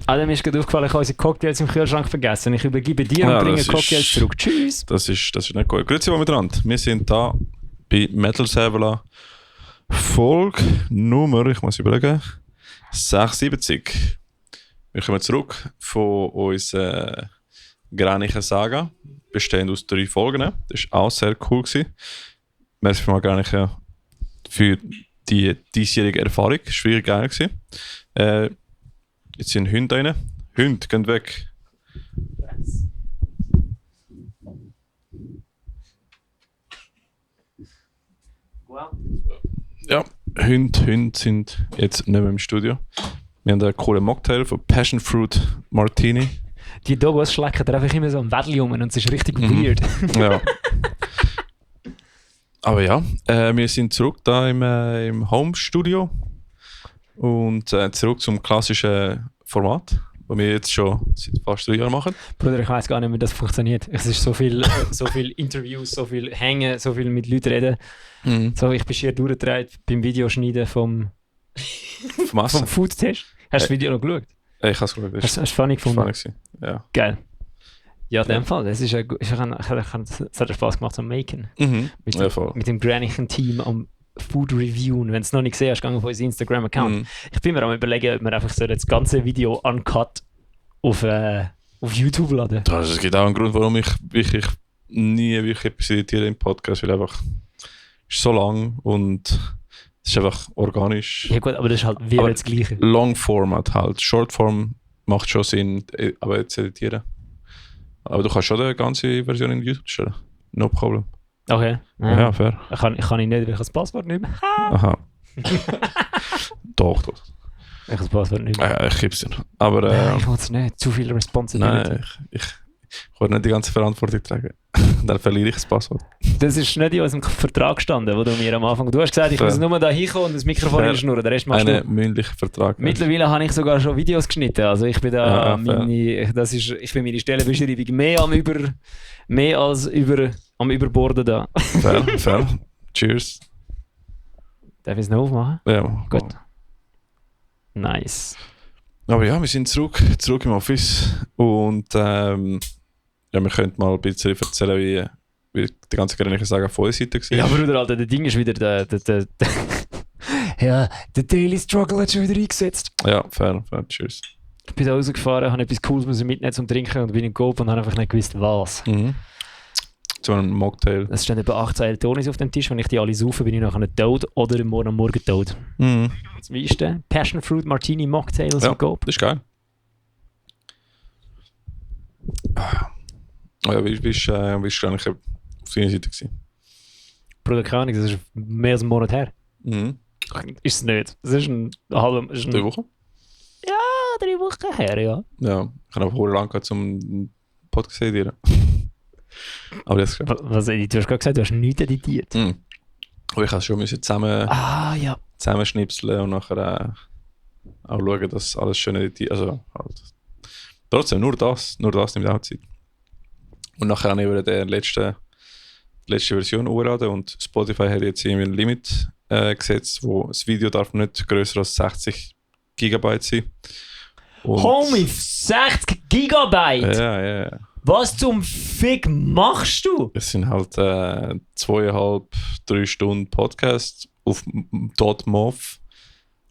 Mir ist gerade aufgefallen, ich habe unsere Cocktails im Kühlschrank vergessen. Ich übergebe dir und bringe Cocktails zurück. Tschüss. Das ist nicht gut. Grüezi miteinander. Wir sind da bei Metal Servola Folge Nummer, ich muss überlegen, 76. Wir kommen zurück von unserer Granichen Saga, bestehend aus 3 Folgen. Das war auch sehr cool. Merci für mal Granichen für die diesjährige Erfahrung. Es war schwierig geil. Jetzt sind Hunde rein. Hunde, gehen weg. Ja, Hunde sind jetzt nicht mehr im Studio. Wir haben einen coolen Mocktail von Passion Fruit Martini. Die Dogos schlecken da einfach immer so am Wädli um und es ist richtig weird. Ja. Aber ja, wir sind zurück da im Home-Studio und zurück zum klassischen Format, das wir jetzt schon seit fast 3 Jahren machen. Bruder, ich weiss gar nicht, wie das funktioniert. Es ist so viel Interviews, so viel Hängen, so viel mit Leuten reden. So, ich bin schier durchgedreht beim Videoschneiden vom Food-Test. Hast du das Video noch geschaut? Ich habe es geschaut. Hast du funny gefunden? Ja. Geil. Ja, in dem Fall. Das ist es hat Spaß gemacht am Maken. Mit dem Granichen-Team am Food Reviewen. Wenn du es noch nicht gesehen hast, geh auf unseren Instagram-Account. Ich bin mir am überlegen, ob wir einfach so das ganze Video uncut auf YouTube laden. Es gibt auch einen Grund, warum ich wirklich nie wirklich etwas editiere im Podcast, weil einfach ist so lang und es ist einfach organisch. Ja gut, aber das ist halt wie das Gleiche. Long Format halt. Short Form macht schon Sinn, aber jetzt editieren. Aber du kannst schon die ganze Version in YouTube stellen. No problem. Okay. Ja, fair. Ich kann nicht, weil ich das Passwort nicht mehr. Aha. Doch. Ich habe das Passwort nicht mehr. Ich gebe es dir. Aber ich will es nicht. Zu viel Responsibility. Nein, ich will nicht die ganze Verantwortung tragen. Dann verliere ich das Passwort. Das ist nicht in unserem Vertrag gestanden, wo du mir am Anfang... Du hast gesagt, ich muss nur da hinkommen und das Mikrofon reinschnurren. Der Rest machst du. Einen mündlichen Vertrag. Mittlerweile habe ich sogar schon Videos geschnitten. Also ich bin da... ich bin meine Stellenbeschreibung mehr als am Überborden da. Fair. Cheers. Darf ich es noch aufmachen? Ja. Gut. Nice. Aber ja, wir sind zurück im Office und wir könnten mal ein bisschen erzählen, wie die ganze Granichen Saga von unserer Seite war. Ja, Bruder, Alter, der Ding ist wieder der Daily Struggle hat schon wieder eingesetzt. Ja, fair, cheers. Ich bin da rausgefahren, habe etwas Cooles mitnehmen zum Trinken und bin im Coop und habe einfach nicht gewusst, was. So ein Mocktail. Es stehen etwa 18 Eltonis auf dem Tisch. Wenn ich die alle saufe, bin ich nachher nicht tot oder am Morgen tot. Wie ist der? Passion Fruit Martini Mocktail aus dem Coop. Das ist geil. Ja, wie bist du eigentlich auf deiner Seite gewesen? Bruder, keine Ahnung, das ist mehr als einen Monat her. Ist es nicht. Das ist 3 Wochen? Ja, 3 Wochen her, ja. Ja, ich habe einfach lange gehabt, zum Podcast zu editieren. Aber das was du hast gerade gesagt, du hast nichts editiert. Aber ich musste schon zusammenschnipseln und nachher auch schauen, dass alles schön editiert. Also halt. Trotzdem, nur das nimmt auch Zeit. Und nachher habe ich über die letzte Version hochgeladen und Spotify hat jetzt irgendwie ein Limit gesetzt, wo das Video darf nicht grösser als 60 GB sein. Und Homie, 60 Gigabyte! Ja. Was zum Fick machst du? Es sind halt 2,5-3 Stunden Podcast auf .mov.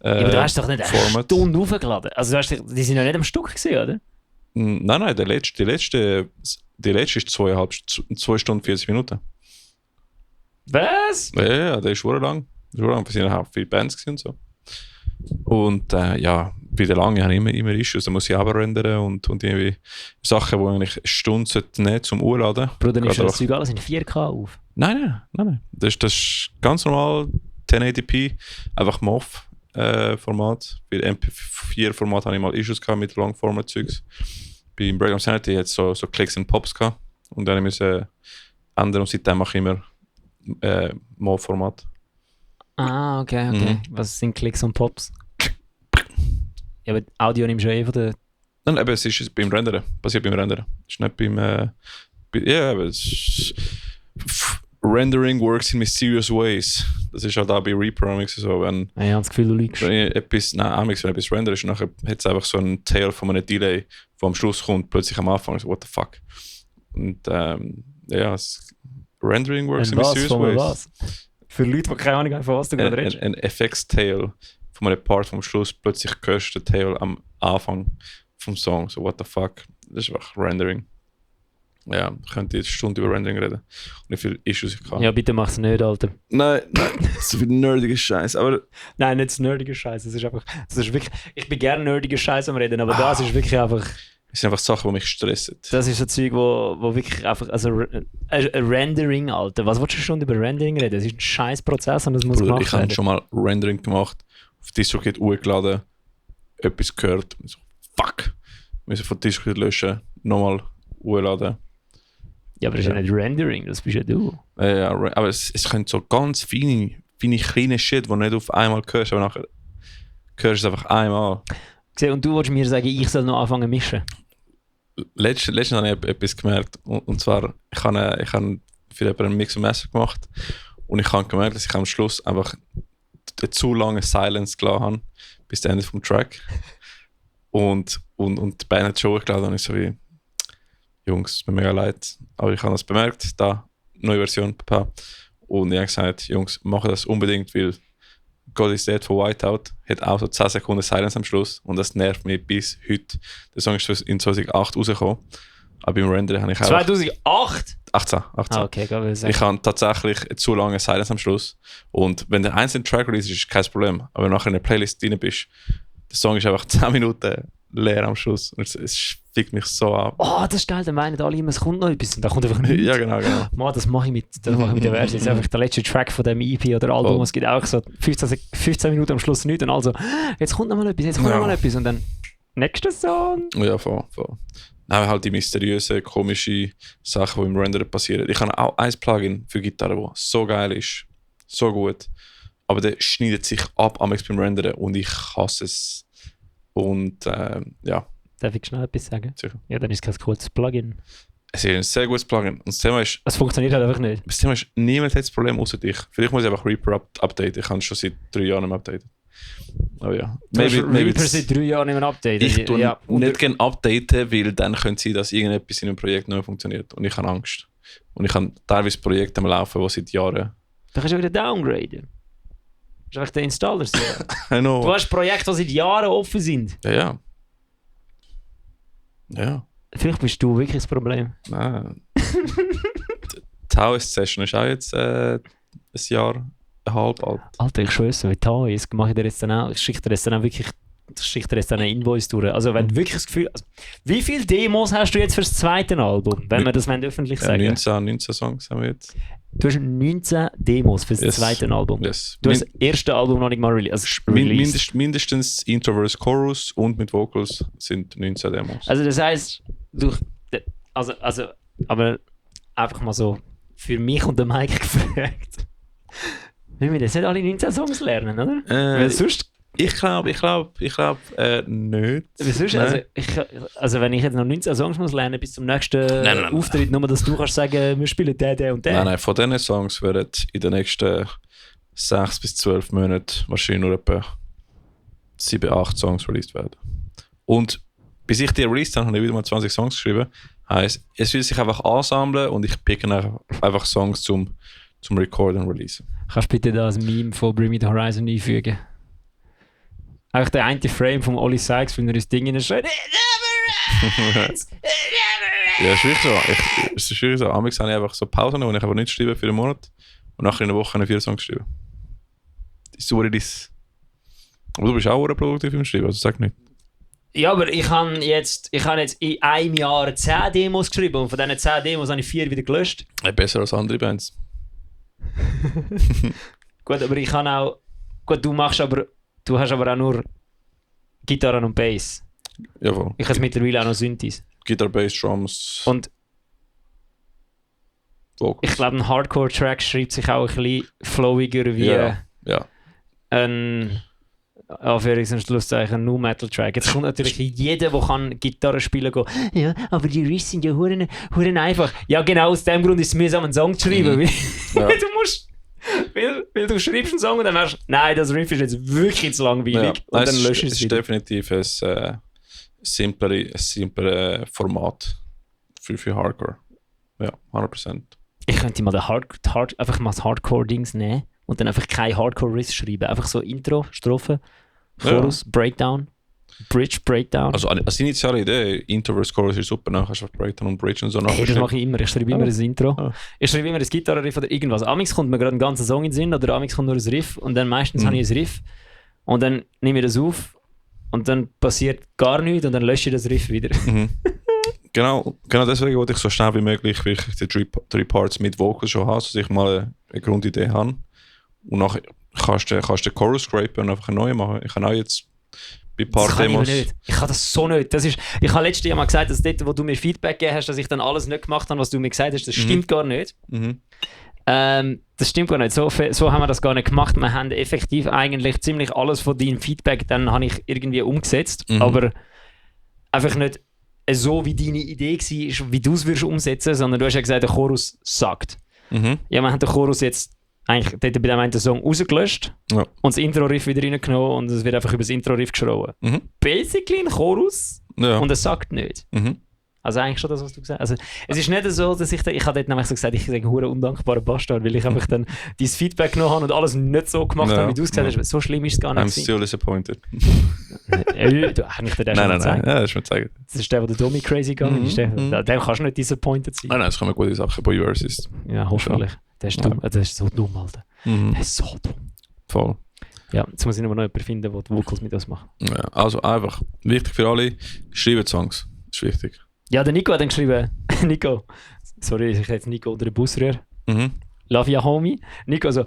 Aber du hast doch nicht eine Stunde hochgeladen. Also die sind ja nicht am Stück gewesen, oder? Nein, die letzte ist 2 Stunden 40 Minuten. Was? Ja, der ist schon lang. Wir sind auch viele Bands und so. Und bei der lange habe ich immer Issues. Da muss ich aber rendern und irgendwie Sachen, die eigentlich eine Stunde nehmen zum Urladen. Bruder, nimmst du das Zeug alles in 4K auf? Nein. Das ist ganz normal 1080p, einfach MOV-Format. Bei MP4-Format hatte ich mal Issues mit Longformat-Zeugs. Beim Breakdown Sanity hat es so Clicks and Pops gehabt. Und dann musste ich ändern und seitdem mache ich immer MOV-Format. Ah, okay. Was sind Klicks und Pops? Ja, aber Audio nimmst du ja von der... Nein, aber es ist beim Rendern. Passiert beim Rendern. Es ist nicht beim... aber Rendering works in mysterious ways. Das ist halt auch bei Reaper so, wenn... Ich habe das Gefühl, du liegst. Wenn etwas render ist, nachher hat es einfach so einen Tail von einem Delay, der am Schluss kommt, plötzlich am Anfang, so what the fuck. Und Rendering works in mysterious ways. Was? Für Leute, die keine Ahnung haben, von was du gerade redest. Ein FX-Tail von einem Part vom Schluss, plötzlich hörst du den Tail am Anfang vom Song, so what the fuck. Das ist einfach Rendering. Ja, ich könnte jetzt eine Stunde über Rendering reden. Und wie viele Issues ich kann. Ja, bitte mach's nicht, Alter. Nein, so viel nerdiger Scheiß. Aber nein, nicht nerdiger Scheiß. Das ist einfach. Das ist wirklich, ich bin gerne nerdiger Scheiß am Reden, aber das ist wirklich einfach. Das sind einfach Sachen, die mich stressen. Das ist so Zeug, wo wirklich einfach. Also Rendering, Alter. Was willst du schon über Rendering reden? Das ist ein scheiß Prozess und das muss gemacht werden. Ich habe schon mal Rendering gemacht, auf DistroKid hochgeladen, etwas gehört und so, fuck! Müssen von DistroKid löschen, nochmal hochladen. Ja, aber das ist ja nicht Rendering, das bist ja du. Ja, aber es können so ganz feine kleine Shit, die du nicht auf einmal hörst, aber nachher hörst du es einfach einmal. Und du wolltest mir sagen, ich soll noch anfangen zu mischen? Letztens habe ich etwas gemerkt. Und zwar, ich habe für jemanden einen Mix und Master gemacht und ich habe gemerkt, dass ich am Schluss einfach eine zu lange Silence gelassen habe, bis zum Ende vom Track. Und die Band hat schon hochgeladen und ich so wie, Jungs, es tut mir mega leid, aber ich habe das bemerkt, da, neue Version, papa. Und ich habe gesagt, Jungs, machen das unbedingt, weil God is Dead von Whiteout hat auch so 10 Sekunden Silence am Schluss und das nervt mich bis heute. Der Song ist in 2008 rausgekommen, aber beim Rendering habe ich auch... 2008? 18. Ah, okay, kann ich sagen. Ich habe tatsächlich zu lange Silence am Schluss und wenn der einzelne Track release ist kein Problem, aber wenn du nachher in der Playlist drin bist, der Song ist einfach 10 Minuten leer am Schluss und es fickt mich so ab. Oh, das ist geil, dann meinen alle immer, es kommt noch etwas und da kommt einfach nichts. Ja, genau. Mann, das mache ich mit der Version. Das ist einfach der letzte Track von dem EP oder Album. Es gibt auch so 15 Minuten am Schluss nichts und also, jetzt kommt noch mal etwas, und dann nächster Song. Ja, voll. Nein, halt die mysteriösen, komischen Sachen, die im Renderen passieren. Ich habe auch ein Plugin für Gitarre, das so geil ist, so gut, aber der schneidet sich ab am beim Renderen und ich hasse es. Und ja. Darf ich schnell etwas sagen? Sicher. Ja, dann ist es kein cooles Plugin. Es ist ein sehr gutes Plugin. Und das Thema ist... Es funktioniert halt einfach nicht. Das Thema ist, niemand hat das Problem außer dich. Vielleicht muss ich einfach Reaper updaten. Ich kann es schon seit 3 Jahren nicht mehr updaten. Aber ja. Reaper seit 3 Jahren nicht mehr updaten. Ich tue nicht gerne updaten, weil dann könnte es sein, dass irgendetwas in einem Projekt nicht mehr funktioniert. Und ich habe Angst. Und ich habe teilweise Projekte am Laufen, die seit Jahren... Da kannst du wieder downgraden. Das ist einfach der Installer. I know. Du hast Projekte, die seit Jahren offen sind. Ja. Vielleicht bist du wirklich das Problem. Nein. Die Taoist-Session ist auch jetzt ein Jahr, ein halb alt. Alter, ich schwöre, mit Taoist mache ich dir jetzt dann auch, ich schicke dir jetzt dann einen Invoice durch. Also wenn du wirklich das Gefühl... Also, wie viele Demos hast du jetzt für das zweite Album, wenn wir das öffentlich sagen? 19 Songs haben wir jetzt. Du hast 19 Demos für das zweite Album. Yes. Du hast das erste Album noch nicht mal released. Mindestens Introverse Chorus und mit Vocals sind 19 Demos. Also das heisst, aber einfach mal so für mich und den Mike gefragt. Wollen wir das nicht alle 19 Songs lernen, oder? Weil sonst... Ich glaube nicht. Also wenn ich jetzt noch 19 Songs muss lernen bis zum nächsten Auftritt, nur dass du kannst sagen, wir spielen den und den. Nein, von diesen Songs werden in den nächsten 6 bis 12 Monaten wahrscheinlich nur etwa 7, 8 Songs released werden. Und bis ich die released habe ich wieder mal 20 Songs geschrieben. Heisst, es will sich einfach ansammeln und ich picke einfach Songs zum Recorden und Releasen. Kannst du bitte das Meme von Bring Me The Horizon einfügen? Eigentlich der eine Frame von Oli Sykes, wenn er das Ding schreit. Ja, ist wirklich so. Es ist wirklich so. Amigs habe ich einfach so Pausen, wo ich einfach nicht schreibe für einen Monat. Und nachher in einer Woche habe ich 4 Songs geschrieben. Das ist so das. Aber du bist auch produktiv im Schreiben, also sag nicht. Ja, aber ich habe jetzt in einem Jahr 10 Demos geschrieben und von diesen 10 Demos habe ich 4 wieder gelöscht. Besser als andere Bands. Gut, aber ich kann auch... Gut, du hast aber auch nur Gitarren und Bass. Jawohl. Ich habe mittlerweile auch noch Synthes. Gitarre, Bass, Drums. Und Vocals. Ich glaube, ein Hardcore-Track schreibt sich auch ein bisschen flowiger wie ein Anführungs- und Schlusszeichen Nu-Metal-Track. Jetzt kommt natürlich jeder, der kann Gitarre spielen kann, ja, aber die Riffs sind ja huren einfach. Ja, genau aus dem Grund ist es mühsam, einen Song zu schreiben. Ja. weil du schreibst einen Song und dann merkst du, nein, das Riff ist jetzt wirklich zu langweilig. Ja, und dann löschst du es wieder. ist definitiv ein simpleres Format für Hardcore. Ja, 100%. Ich könnte mal einfach mal das Hardcore-Dings nehmen und dann einfach keine Hardcore-Riffs schreiben. Einfach so Intro, Strophe, Chorus, Breakdown, Bridge, Breakdown. Also als initiale Idee, Intro versus Chorus ist super, dann kannst du Breakdown und Bridge und so nachher. Hey, das mache ich immer. Ich schreibe immer ein Intro. Ich schreibe immer ein Gitarrenriff oder irgendwas. Amix kommt mir gerade ein ganzer Song in den Sinn oder Amix kommt nur ein Riff und dann meistens habe ich ein Riff und dann nehme ich das auf und dann passiert gar nichts und dann lösche ich das Riff wieder. Genau deswegen wollte ich so schnell wie möglich wirklich die drei Parts mit Vocals schon haben, dass ich mal eine Grundidee habe. Und nachher kannst du den Chorus scrapen und einfach einen neuen machen. Ich kann auch jetzt bei ein paar Demos... Ich kann das so nicht. Ich habe letztes Jahr mal gesagt, dass dort, wo du mir Feedback gegeben hast, dass ich dann alles nicht gemacht habe, was du mir gesagt hast, das stimmt gar nicht. Das stimmt gar nicht. So haben wir das gar nicht gemacht. Wir haben effektiv eigentlich ziemlich alles von deinem Feedback dann habe ich irgendwie umgesetzt, aber einfach nicht so, wie deine Idee war, wie du es umsetzen würdest, sondern du hast ja gesagt, der Chorus sagt. Ja, wir haben den Chorus jetzt eigentlich dort bei dem einen Song rausgelöscht und das Intro-Riff wieder reingenommen und es wird einfach über das Intro-Riff geschrieben. Basically ein Chorus und es sagt nicht. Also eigentlich schon das, was du gesagt hast. Also, es ist nicht so, dass ich habe dort nämlich so gesagt, ich bin ein verdammt undankbarer Bastard, weil ich einfach dann dein Feedback genommen habe und alles nicht so gemacht habe, wie du es gesagt hast. So schlimm ist es gar nicht. I'm still disappointed. Du hast mich dir schon Nein, ja, das ist mir gezeigt. Das ist der, der Domi crazy gegangen ist. Dem kannst du nicht disappointed sein. Nein, es kommen gute Sachen bei Versus. Ja, hoffentlich. Der ist dumm. Der ist so dumm, Alter. Der ist so dumm. Voll. Ja, jetzt muss ich noch jemanden finden, der die Vocals mit uns macht. Ja, also einfach, wichtig für alle, schreiben Songs. Das ist wichtig. Ja, der Nico hat dann geschrieben, Nico, sorry, ich jetzt Nico oder den Busröhr. Love ya, homie. Nico so,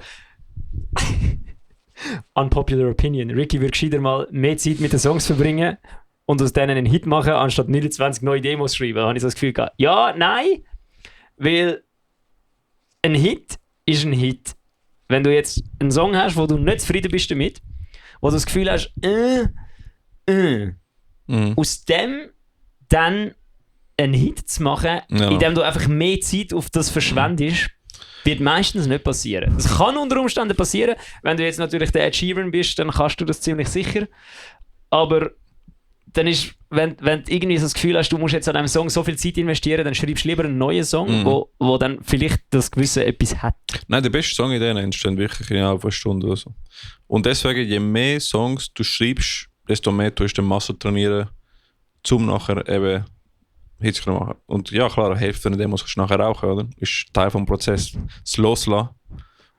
unpopular opinion. Ricky würde gescheiter mal mehr Zeit mit den Songs verbringen und aus denen einen Hit machen, anstatt 29 neue Demos schreiben. Da habe ich so das Gefühl gehabt, ja, nein, weil ein Hit ist ein Hit. Wenn du jetzt einen Song hast, wo du nicht zufrieden bist damit, wo du das Gefühl hast, aus dem dann einen Hit zu machen, indem du einfach mehr Zeit auf das verschwendest, wird meistens nicht passieren. Das kann unter Umständen passieren. Wenn du jetzt natürlich der Ed Sheeran bist, dann kannst du das ziemlich sicher. Aber dann ist, wenn du irgendwie so das Gefühl hast, du musst jetzt an einem Song so viel Zeit investieren, dann schreibst du lieber einen neuen Song, wo dann vielleicht das gewisse etwas hat. Nein, die besten Songideen entstehen wirklich innerhalb einer Stunde oder so. Und deswegen, je mehr Songs du schreibst, desto mehr tust du den Muscle trainieren, um nachher eben Hits zu machen. Und ja, klar, eine Hälfte von Demos kannst du nachher rauchen, oder? Ist Teil des Prozesses. Das Loslassen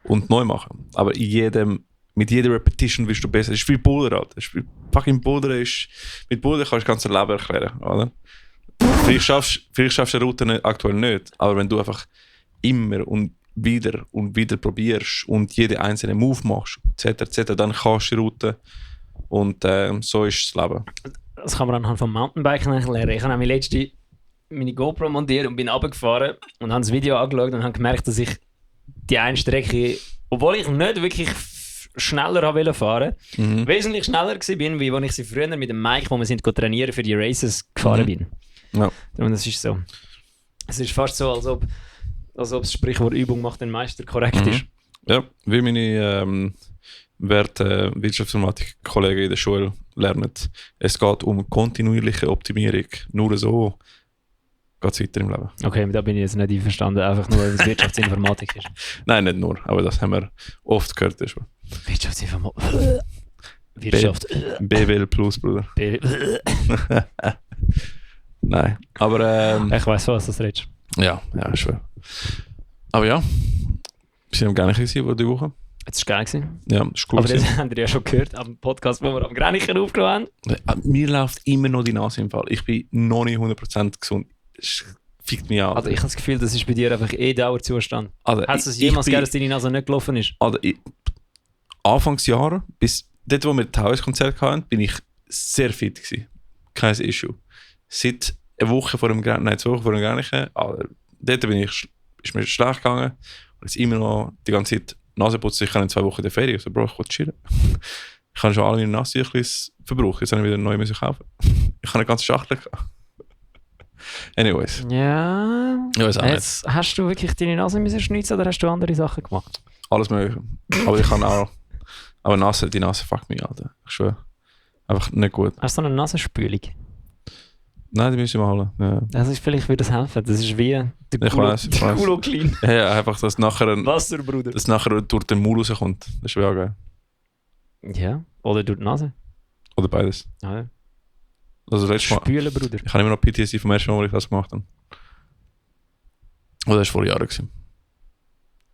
und neu machen. Aber mit jeder Repetition wirst du besser. Das ist wie Boulder, Alter. Fucking Boulder ist... Mit Boulder kannst du das ganze Leben erklären, oder? Vielleicht schaffst du eine Route aktuell nicht, aber wenn du einfach immer und wieder probierst und jede einzelne Move machst, etc., dann kannst du die Route und so ist das Leben. Das kann man anhand vom Mountainbiken lernen. Ich habe nämlich letztens meine GoPro montiert und bin runtergefahren und habe das Video angeschaut und habe gemerkt, dass ich die eine Strecke, obwohl ich nicht wirklich schneller wollte fahren, wesentlich schneller war, wie als ich sie früher mit dem Mike, wo wir sind trainieren für die Races, gefahren bin. Ja. Und das ist so. Es ist fast so, als ob das Sprichwort Übung macht den Meister korrekt ist. Ja, wie meine Wirtschaftsinformatik-Kollegen in der Schule lernen. Es geht um kontinuierliche Optimierung. Nur so geht es weiter im Leben. Okay, da bin ich jetzt nicht einverstanden, einfach nur, weil es Wirtschaftsinformatik ist. Nein, nicht nur, aber das haben wir oft gehört. Wirtschaftsinformatik. Wirtschaft. BWL Plus, Bruder. Nein, aber... ich weiss, was das redest. Ja, schwer. Aber ja, wir sind am Grenchen die Woche. Das war geil. Ja, das ist cool. Aber das habt ihr ja schon gehört am Podcast, wo wir am Grenchen aufgenommen haben. Mir läuft immer noch die Nase im Fall. Ich bin noch nicht 100% gesund. Das fickt mich an. Also ich habe das Gefühl, das ist bei dir einfach Dauerzustand. Also hast du es jemals gegeben, dass deine Nase nicht gelaufen ist? Also Anfangsjahre, bis dort, wo wir das Hauskonzert hatten, bin ich sehr fit gewesen. Kein Issue. Seit einer Woche vor dem Grenchen, 2 Wochen vor dem Grenchen, dort ist mir schlecht gegangen. Und jetzt immer noch die ganze Zeit Nase putzen. Ich kann in 2 Wochen in der Ferien. Also, Bro, ich will chillen. Ich habe schon alle meine Nasentüchlis verbraucht. Jetzt habe ich wieder neue müssen kaufen. Ich habe eine ganze Schachtel gehabt. Anyways. Ja. Ich weiß auch jetzt nicht. Hast du wirklich deine Nase müssen schnitzen oder hast du andere Sachen gemacht? Alles mögliche. Aber ich kann auch... Aber die Nase fuckt mich, Alter. Ich schwöre. Einfach nicht gut. Hast du so eine Nasenspülung? Nein, die müssen wir holen. Ja. Also vielleicht würde das helfen. Das ist wie der Culo Clean. Ja, einfach, dass nachher... Wasser, Bruder. Dass nachher durch den Mund rauskommt. Das ist auch geil. Ja, oder durch die Nase. Oder beides. Ja. Also letztes Mal... Spülen, Bruder. Ich habe immer noch PTSD vom ersten Mal, wo ich das gemacht habe. Oder das war vor Jahren.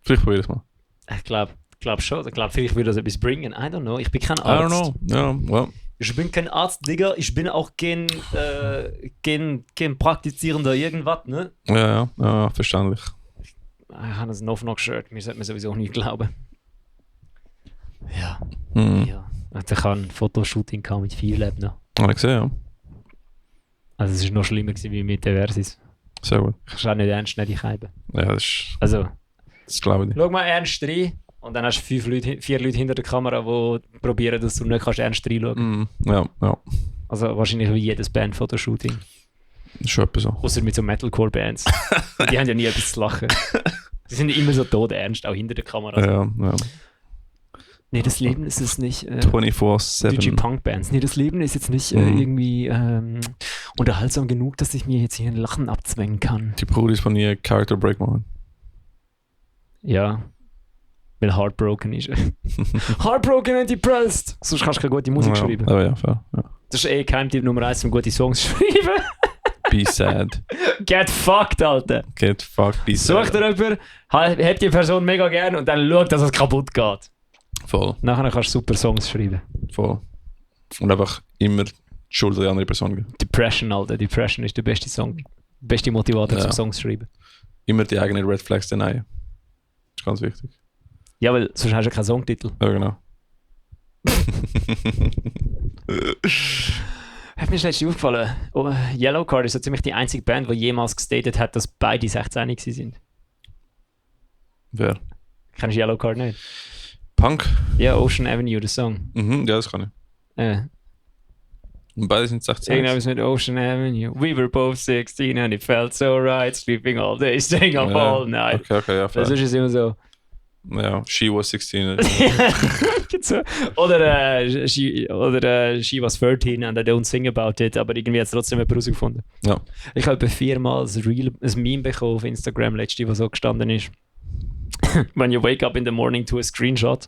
Vielleicht probiere ich es mal. Ich glaube schon. Ich glaube, vielleicht würde das etwas bringen. I don't know. Ich bin kein I Arzt. don't know. Ja, well. Ich bin kein Arzt, Digga. Ich bin auch kein praktizierender irgendwas, ne? Ja, verständlich. Ich habe ein No-Knock-Shirt. Mir sollte man sowieso nicht glauben. Ja. Ja. Also ich habe ein Fotoshooting mit 4 Leben noch. Habe ich gesehen, ja. Also es war noch schlimmer gewesen wie mit der Versis. Sehr gut. Ich kann auch nicht ernst nicht reiben. Ja, das ist... Also... Das glaube ich. Schau mal ernst rein und dann hast du 4 Leute hinter der Kamera, die probieren, dass du nicht ernst reinschauen kannst. Ja. Also wahrscheinlich wie jedes Band-Fotoshooting. Schon etwas so. Außer mit so Metalcore-Bands. Die haben ja nie etwas zu lachen. Die sind immer so todernst, auch hinter der Kamera. Ja. Nee, das Leben ist es nicht... 24/7. DJ-Punk-Bands. Nee, das Leben ist jetzt nicht irgendwie unterhaltsam genug, dass ich mir jetzt hier ein Lachen abzwängen kann. Die Brudis von ihr Character Break machen. Ja. Weil Heartbroken ist. Heartbroken and depressed! Sonst kannst du keine gute Musik schreiben. Ja, fair. Ja. Das ist Keimtipp Nummer 1, um gute Songs zu schreiben. Be sad. Get fucked, Alter. Get fucked, be sad. Such dir jemanden, habt die Person mega gern und dann schau, dass es kaputt geht. Voll. Nachher kannst du super Songs schreiben. Voll. Und einfach immer die Schuld an die andere Person geben. Depression, Alter. Depression ist der beste Song. Beste Motivator zum Songs schreiben. Immer die eigenen Red Flags denyen. Das ist ganz wichtig. Ja, weil sonst hast du keinen Songtitel. Ja, genau. Hat mir letztens aufgefallen, Yellowcard ist so ziemlich die einzige Band, die jemals gestatet hat, dass beide 16 sind. Wer? Kennst du Yellowcard nicht? Punk? Ja, Ocean Avenue, der Song. Ja, das kann ich. Und beide sind 16. Irgendwas mit Ocean Avenue. We were both 16 and it felt so right. Sleeping all day, staying up all night. Okay, ja, fair. Das ist es immer so. Ja, she was 16. oder she was 13 and I don't sing about it, aber irgendwie hat es trotzdem jemand rausgefunden. Ja. Ich habe 4-mal ein Meme bekommen auf Instagram letzte, was so gestanden ist. When you wake up in the morning to a screenshot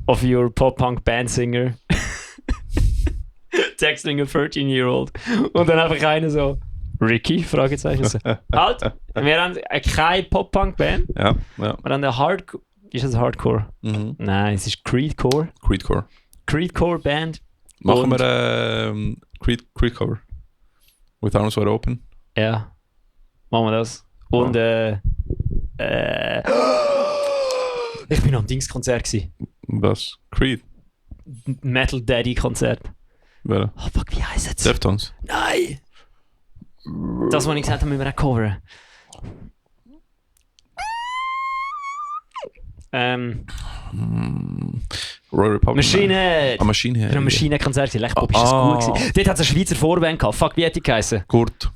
of your pop-punk band singer texting a 13-year-old und dann einfach einer so Ricky? Fragezeichen. So. Halt, wir haben keine Pop-Punk-Band. Ja. Wir haben eine Hardcore. Ist das Hardcore? Nein, es ist Creedcore. Creedcore-Band. Machen wir Creedcore. With Arms Wide Open. Ja, machen wir das. Und ich bin am Dingskonzert gsi. Was? Creed? Metal Daddy Konzert. Wer? Oh fuck, wie heisst es? Deftones? Nein! Das, was ich gesagt habe, müssen wir auch coveren. Royal Republic. Machine Head! Machine Head. Ein Machine Head Konzert, Lechpop ist das gut gewesen. Dort hat es eine Schweizer Vorband gehabt. Fuck, wie hat die geheißen? Gurt.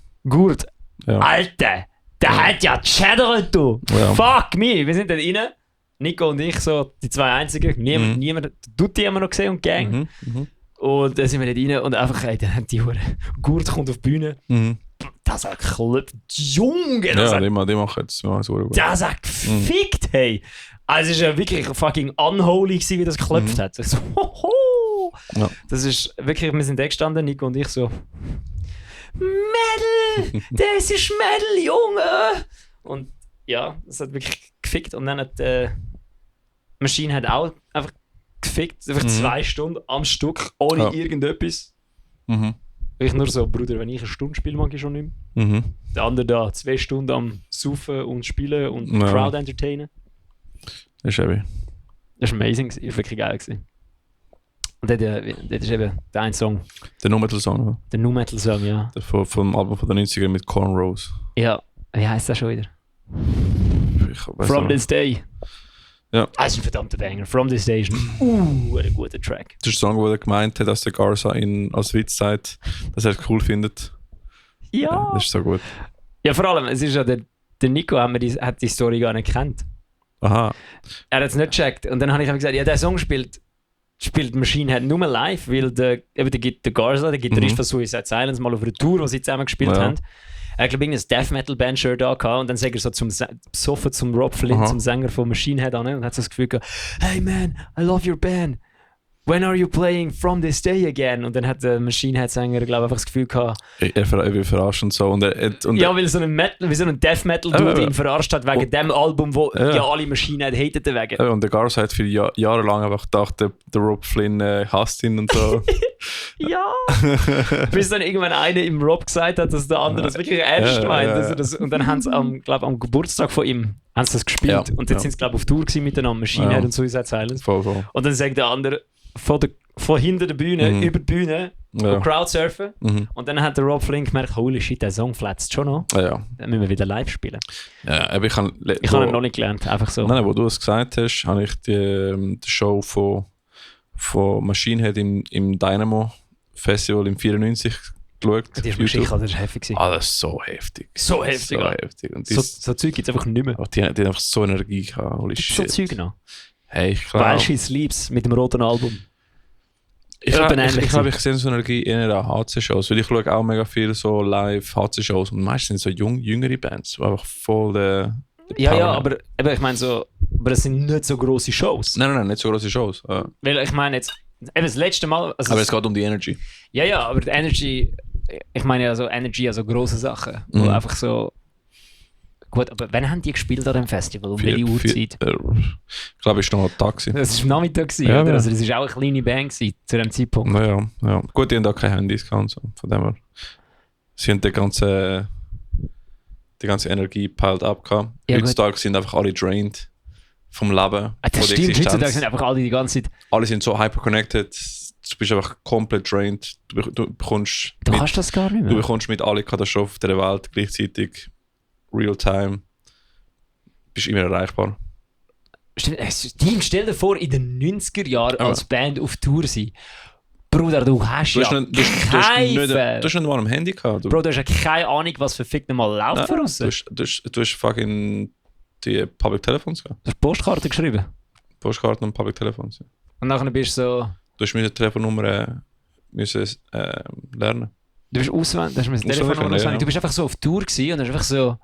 Ja. Alter! Der hat ja gechattert, du! Ja. Fuck me! Wir sind dort rein. Nico und ich, so die zwei Einzigen. Niemand tut die immer noch gesehen und Gang. Und dann sind wir dort rein und einfach, dann haben die Hure. Gurt kommt auf die Bühne. Das hat geklopft. Junge! Ja, die machen jetzt so gut. Das hat gefickt, hey! Also es war ja wirklich fucking unholy, wie das geklopft hat. So, hoho! Ja. Das ist wirklich, wir sind da gestanden, Nico und ich so. Metal! Das ist Metal, Junge! Und ja, das hat wirklich gefickt. Und dann hat Machine hat auch einfach gefickt. Einfach 2 Stunden am Stück, ohne irgendetwas. Ich nur so, Bruder, wenn ich 1 Stunde spiele, mag ich schon nicht mehr. Der andere da 2 Stunden am Saufen und Spielen und Crowd entertainen. Das ist heavy. Das war amazing, das war wirklich geil. Und dort ist eben der eine Song. Der Nu-Metal-Song, Der Nu-Metal-Song, ja. Vom Album von den 90ern mit Cornrows. Ja, wie heisst das schon wieder? From This Day. Ja. Das ist ein verdammter Banger. From This Day ist ein guter Track. Das ist der Song, wo er gemeint hat, dass der Garza ihn als Witz sagt, dass er es cool findet. Ja. Das ist so gut. Ja, vor allem, es ist ja der Nico hat die Story gar nicht gekannt. Aha. Er hat es nicht gecheckt. Und dann habe ich ihm gesagt, ja, der Song spielt Machine Head nur live, weil der Garza, der Gitarrist von Suicide Silence, mal auf einer Tour, wo sie zusammen gespielt haben. Er hat, glaube ich, ein Death Metal Band-Shirt da gehabt und dann sagt er so besoffen zum Rob Flynn, zum Sänger von Machine Head an, und hat so das Gefühl gehabt, hey man, I love your band. When are you playing From This Day Again? Und dann hat der Machine Head-Sänger, glaube ich, einfach das Gefühl gehabt... Er wird verarscht und so. Weil so ein Death Metal-Dude ihn verarscht hat wegen dem Album, wo alle Machine Head hateten wegen. Und der Garza hat für Jahre lang einfach gedacht, der Rob Flynn hasst ihn und so. Ja! Bis dann irgendwann einer im Rob gesagt hat, dass der andere das wirklich ernst meint. Und dann haben sie am Geburtstag von ihm haben sie das gespielt. Und dann sind sie, glaube ich, auf Tour miteinander, Machine Head und Suicide Silence. Voll. Und dann sagt der andere... Von hinter der Bühne, über die Bühne, Crowdsurfen. Und dann hat der Rob Flynn gemerkt, holy shit, der Song flatzt schon noch. Dann müssen wir wieder live spielen. Ja, aber ich habe ihn noch nicht gelernt, einfach so. Nein, wo du es gesagt hast, habe ich die Show von Machine Head im Dynamo Festival im 94 geschaut. Die ist Geschichte, das war heftig. Das ist so heftig. So heftig. Und so Zeug gibt es einfach nicht mehr. Die haben einfach so Energie gehabt, holy shit. So Zeug noch. Hey, klar. While She Sleeps mit dem roten Album. Ich glaube, ich sehe so Energie in den HC-Shows, weil ich schaue auch mega viel so live HC-Shows und meistens sind so jüngere Bands, die einfach voll der aber ich meine so, aber das sind nicht so grosse Shows. Nein, nicht so grosse Shows. Weil ich meine jetzt, das letzte Mal... Also aber es geht um die Energy. Ja, aber die Energy, ich meine ja so Energy, also grosse Sachen, wo einfach so... Gut, aber wann haben die gespielt an dem Festival? Um welche Uhrzeit? Ich glaube, es war noch ein Tag. Das war Nachmittag, oder? Also das war auch eine kleine Band zu dem Zeitpunkt. Ja. Gut, die haben da keine Handys gehabt, so. Von dem her. Sie haben die ganze Energie piled up gehabt. Heutzutage sind einfach alle drained vom Leben. Das stimmt, heutzutage sind einfach alle die ganze Zeit... Alle sind so hyper-connected. Du bist einfach komplett drained. Du bekommst... Du kannst das gar nicht mehr. Du bekommst mit allen Katastrophen der Welt gleichzeitig... Real-time, bist immer erreichbar. Stell dir vor, in den 90er Jahren als Band auf Tour sein. Bruder, du hast du hast nicht mal am Handy gehabt. Bro, du hast ja keine Ahnung, was für Fick mal läuft für uns. Du hast fucking die Public Telefons gehabt. Du hast Postkarte geschrieben? Postkarten und Public Telefons, ja. Und nachher bist du so... Du hast meine Telefonnummer lernen. Du bist auswendig, du hast Telefonnummer auswendig. Du bist einfach so auf Tour gewesen und hast einfach so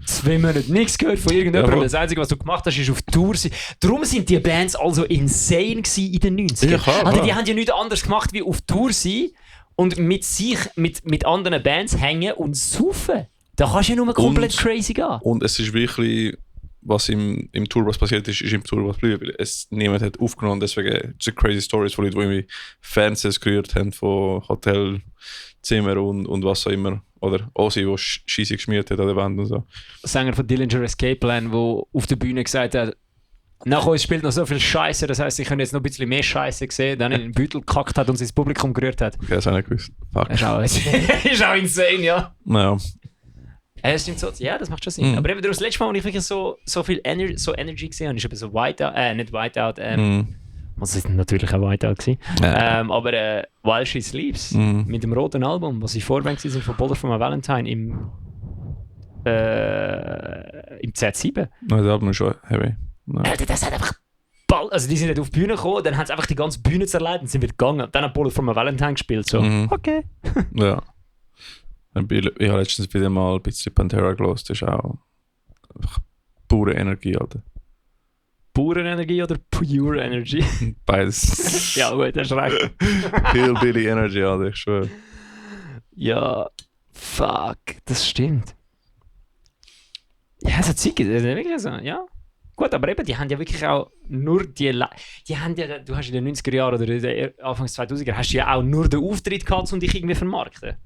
2 Monate nichts gehört von irgendjemandem. Ja, das Einzige, was du gemacht hast, ist auf Tour sein. Darum sind die Bands also insane gewesen in den 90ern. Ja, klar, also die haben ja nichts anderes gemacht, wie auf Tour sein und mit anderen Bands hängen und saufen. Da kannst du ja nur komplett crazy gehen. Und es ist wirklich... Was im Tour was passiert ist im Tour was geblieben. Niemand hat aufgenommen, deswegen so crazy Stories von Leuten, die irgendwie Fernseher gehört haben von Hotelzimmer und was auch immer. Oder Ozzy, der Scheisse geschmiert hat an der Wand und so. Sänger von Dillinger Escape Plan, der auf der Bühne gesagt hat, nach uns spielt noch so viel Scheiße, das heisst, ich kann jetzt noch ein bisschen mehr Scheiße sehen, dann in den Beutel gekackt hat und sich ins Publikum gerührt hat. Okay, das habe ich nicht gewusst. Fuck. Ist auch insane, ja. Naja. Das stimmt so. Ja, das macht schon Sinn. Aber eben das letzte Mal, als ich wirklich so viel Energy gesehen habe, ist eben so Whiteout, nicht Whiteout, was ist natürlich ein Whiteout gewesen. Aber While She Sleeps mit dem roten Album, was ich Vorband sind von Boulder from a Valentine im Z7. Nein, das Album ist schon heavy. Das hat einfach also die sind nicht auf die Bühne gekommen, dann haben sie einfach die ganze Bühne zerlegt und sind wieder gegangen. Dann hat Boulder from a Valentine gespielt. So, okay. Ja. Ich habe letztens wieder mal ein bisschen Pantera gehört. Das ist auch einfach pure Energie, Alter. Pure Energie oder Pure Energy? Beides. Ja gut, das ist recht. Hillbilly Energy, Alter, ich schwöre. Ja, fuck, das stimmt. Ja, so Zeug, das ist wirklich so, ja. Gut, aber eben, die haben ja wirklich auch nur die haben ja, du hast in den 90er Jahren oder in den Anfangs 2000er hast du ja auch nur den Auftritt gehabt, um dich irgendwie zu vermarkten.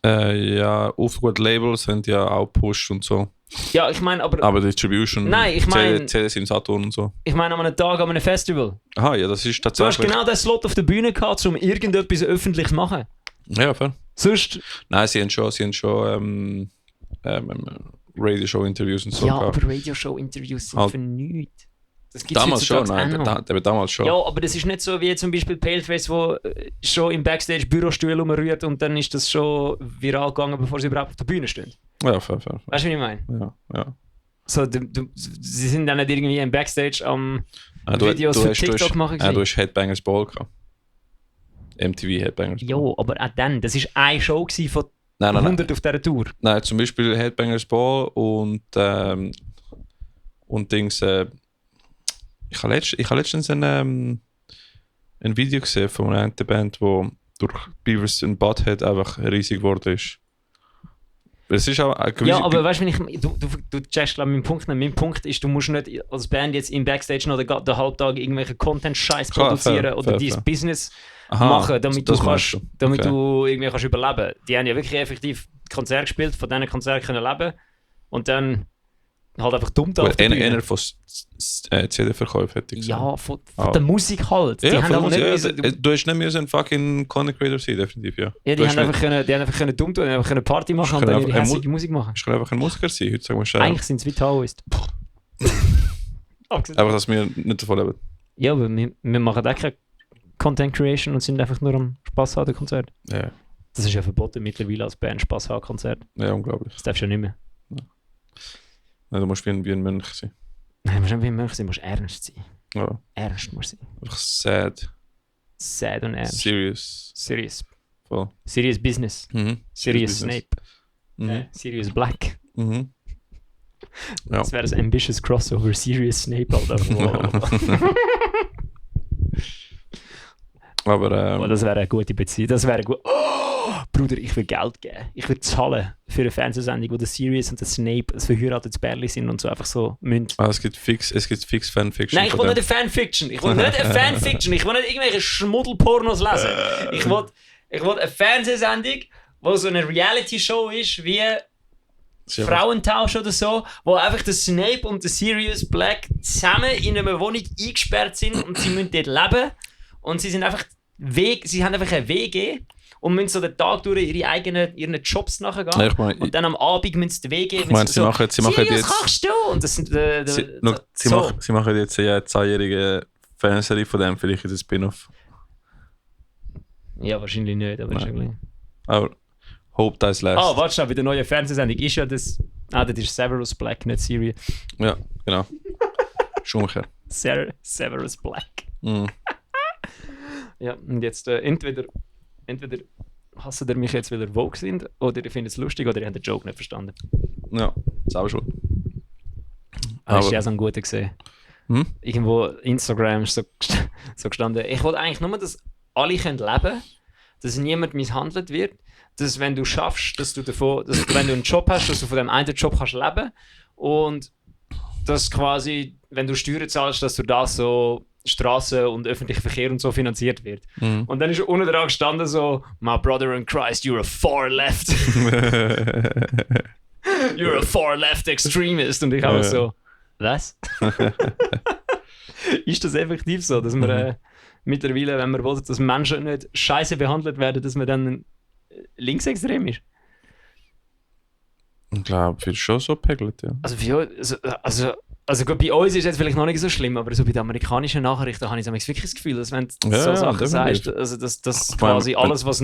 Ja, gut, Labels haben ja auch Push und so. Ja, ich meine, aber Distribution, nein, ich meine... CDs im Saturn und so. Ich meine, an einem Tag, an einem Festival. Aha, ja, das ist tatsächlich... Du hast genau den Slot auf der Bühne gehabt, um irgendetwas öffentlich zu machen. Ja, fair. Sonst... Nein, sie haben schon Radio-Show-Interviews und so. Ja, aber Radio-Show-Interviews sind für nichts. Das gibt's damals schon, nein, damals schon. Ja, aber das ist nicht so wie zum Beispiel Paleface, wo schon im Backstage Bürostuhl rumrührt und dann ist das schon viral gegangen, bevor sie überhaupt auf der Bühne stehen. Ja, fair. Weißt du, wie ich meine? Ja. So, sie sind dann nicht irgendwie im Backstage am Videos für TikTok machen. Du hast Headbangers Ball gehabt. MTV Headbangers Ball. Jo, aber auch dann, das war eine Show von 100 auf dieser Tour. Nein, zum Beispiel Headbangers Ball und Dings. Ich habe letztens ein Video gesehen von einer Band, wo durch Beavis and Butthead einfach riesig geworden ist. Es ist auch ja, aber weißt du, du checkst glaube meinen Punkt nicht. Mein Punkt ist, du musst nicht als Band jetzt im Backstage noch den Halbtag irgendwelche Content-Scheiß produzieren oder dein Business machen, damit du irgendwie kannst überleben. Die haben ja wirklich effektiv Konzerte gespielt, von diesen Konzerten können leben und dann halt einfach dumm da auf der Bühne. Einer von CD-Verkäufen hätte ich gesagt. Ja, von der Musik halt. Ja, die haben nicht du hast nicht mehr so ein fucking Content Creator sein, definitiv, ja. Ja, die haben einfach können dumm tun, einfach eine Party machen und dann ihre hässliche Musik machen. Du kannst einfach ein Musiker sein, heute sagen wir schon. Eigentlich sind es wie Taoist. Aber dass wir nicht davon leben. Ja, aber wir machen auch keine Content Creation und sind einfach nur am Spass haben, Konzert. Ja. Das ist ja verboten mittlerweile als Band, Spass haben, Konzert. Ja, unglaublich. Das darfst du ja nicht mehr. Ja. Nein, du musst wie ein Mönch sein. Nein, du musst nicht wie ein Mönch sein, du musst ernst sein. Ja. Ernst musst du sein. Einfach sad. Sad und ernst. Serious. Voll. Serious Business. Serious Snape. Serious Black. Ja. Das wäre das ambitious Crossover. Serious Snape, Alter. Aber das wäre eine gute Beziehung. Das wäre gut. Oh, Bruder, ich will Geld geben. Ich will zahlen für eine Fernsehsendung, wo der Sirius und der Snape ein verheiratetes Pärchen sind und so einfach so münd. Es gibt fix Fanfiction. Nein, ich will nicht eine Fanfiction. Ich will nicht irgendwelche Schmuddelpornos lesen. Ich will eine Fernsehsendung, wo so eine Reality-Show ist, wie Frauentausch oder so, wo einfach der Snape und der Sirius Black zusammen in einer Wohnung eingesperrt sind und sie müssen dort leben. Und sie haben einfach eine WG und müssen so den Tag durch ihren Jobs nachgehen. Ja, und dann am Abend müssen sie die WG. Ich meine, sie machen jetzt. Kochst du? Und das sind sie machen jetzt eine 10-jährige Fernsehserie von dem, vielleicht ist es ein Spin-off. Ja, wahrscheinlich nicht, aber wahrscheinlich. Aber Hope Dies Last. Warte schon, bei der neuen Fernsehsendung ist ja das. Das ist Severus Black, nicht Sirius. Ja, genau. Schumcher. Severus Black. Ja, und jetzt entweder hassen ihr mich jetzt, weil ihr woke sind, oder ihr findet es lustig, oder ihr habt den Joke nicht verstanden. Ja, selber schon. Hast du ja so einen guten gesehen? Irgendwo Instagram ist so gestanden, ich wollte eigentlich nur, dass alle leben können, dass niemand misshandelt wird, dass wenn du schaffst, dass wenn du einen Job hast, dass du von dem einen Job kannst leben und dass quasi, wenn du Steuern zahlst, dass du das so Straßen und öffentlicher Verkehr und so finanziert wird. Und dann ist unten dran gestanden so, my brother in Christ, you're a far left. You're a far left extremist. Und ich habe so, was? Ist das effektiv so, dass man mittlerweile, wenn man will, dass Menschen nicht scheiße behandelt werden, dass man dann linksextrem ist? Ich glaube, wird schon so pegelt, ja. Also gut, bei uns ist es jetzt vielleicht noch nicht so schlimm, aber so bei den amerikanischen Nachrichten habe ich wirklich das Gefühl, dass wenn du so Sachen sagst, also dass quasi alles, was